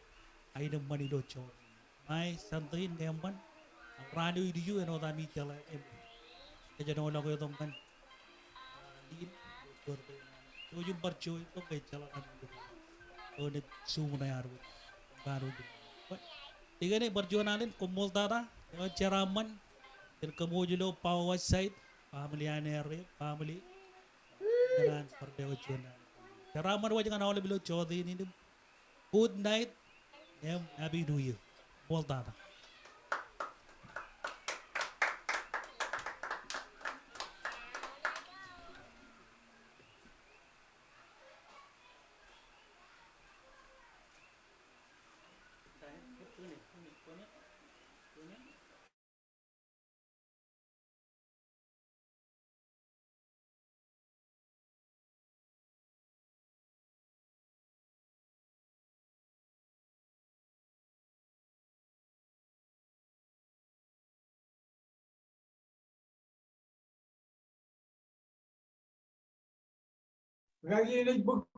aenōṃṃan ilo jọteen. Ṃae Sunday in ñe eṃṃan, raan eo ilju āinwōt ami jeḷā ke eṃṃan. Kōjenolọk etok ñan, ah, in, jouj im bar juon tok ke jeḷā ami eo enaaj suṃ ṇe ad wōj. Kanooj in. Bwe, ikōṇe bar juon alen, koṃṃool tata, eo jeraaṃṃan, kōn kōṃṃool ilo Power Site, family an Eri, family, kōn an bar lewōj juon alen. Jeraaṃṃan wōj ñan aolep ilo jọteen in im, good night, im Happy New Year. Ṃool tata. Rikaki eṇ ej bōk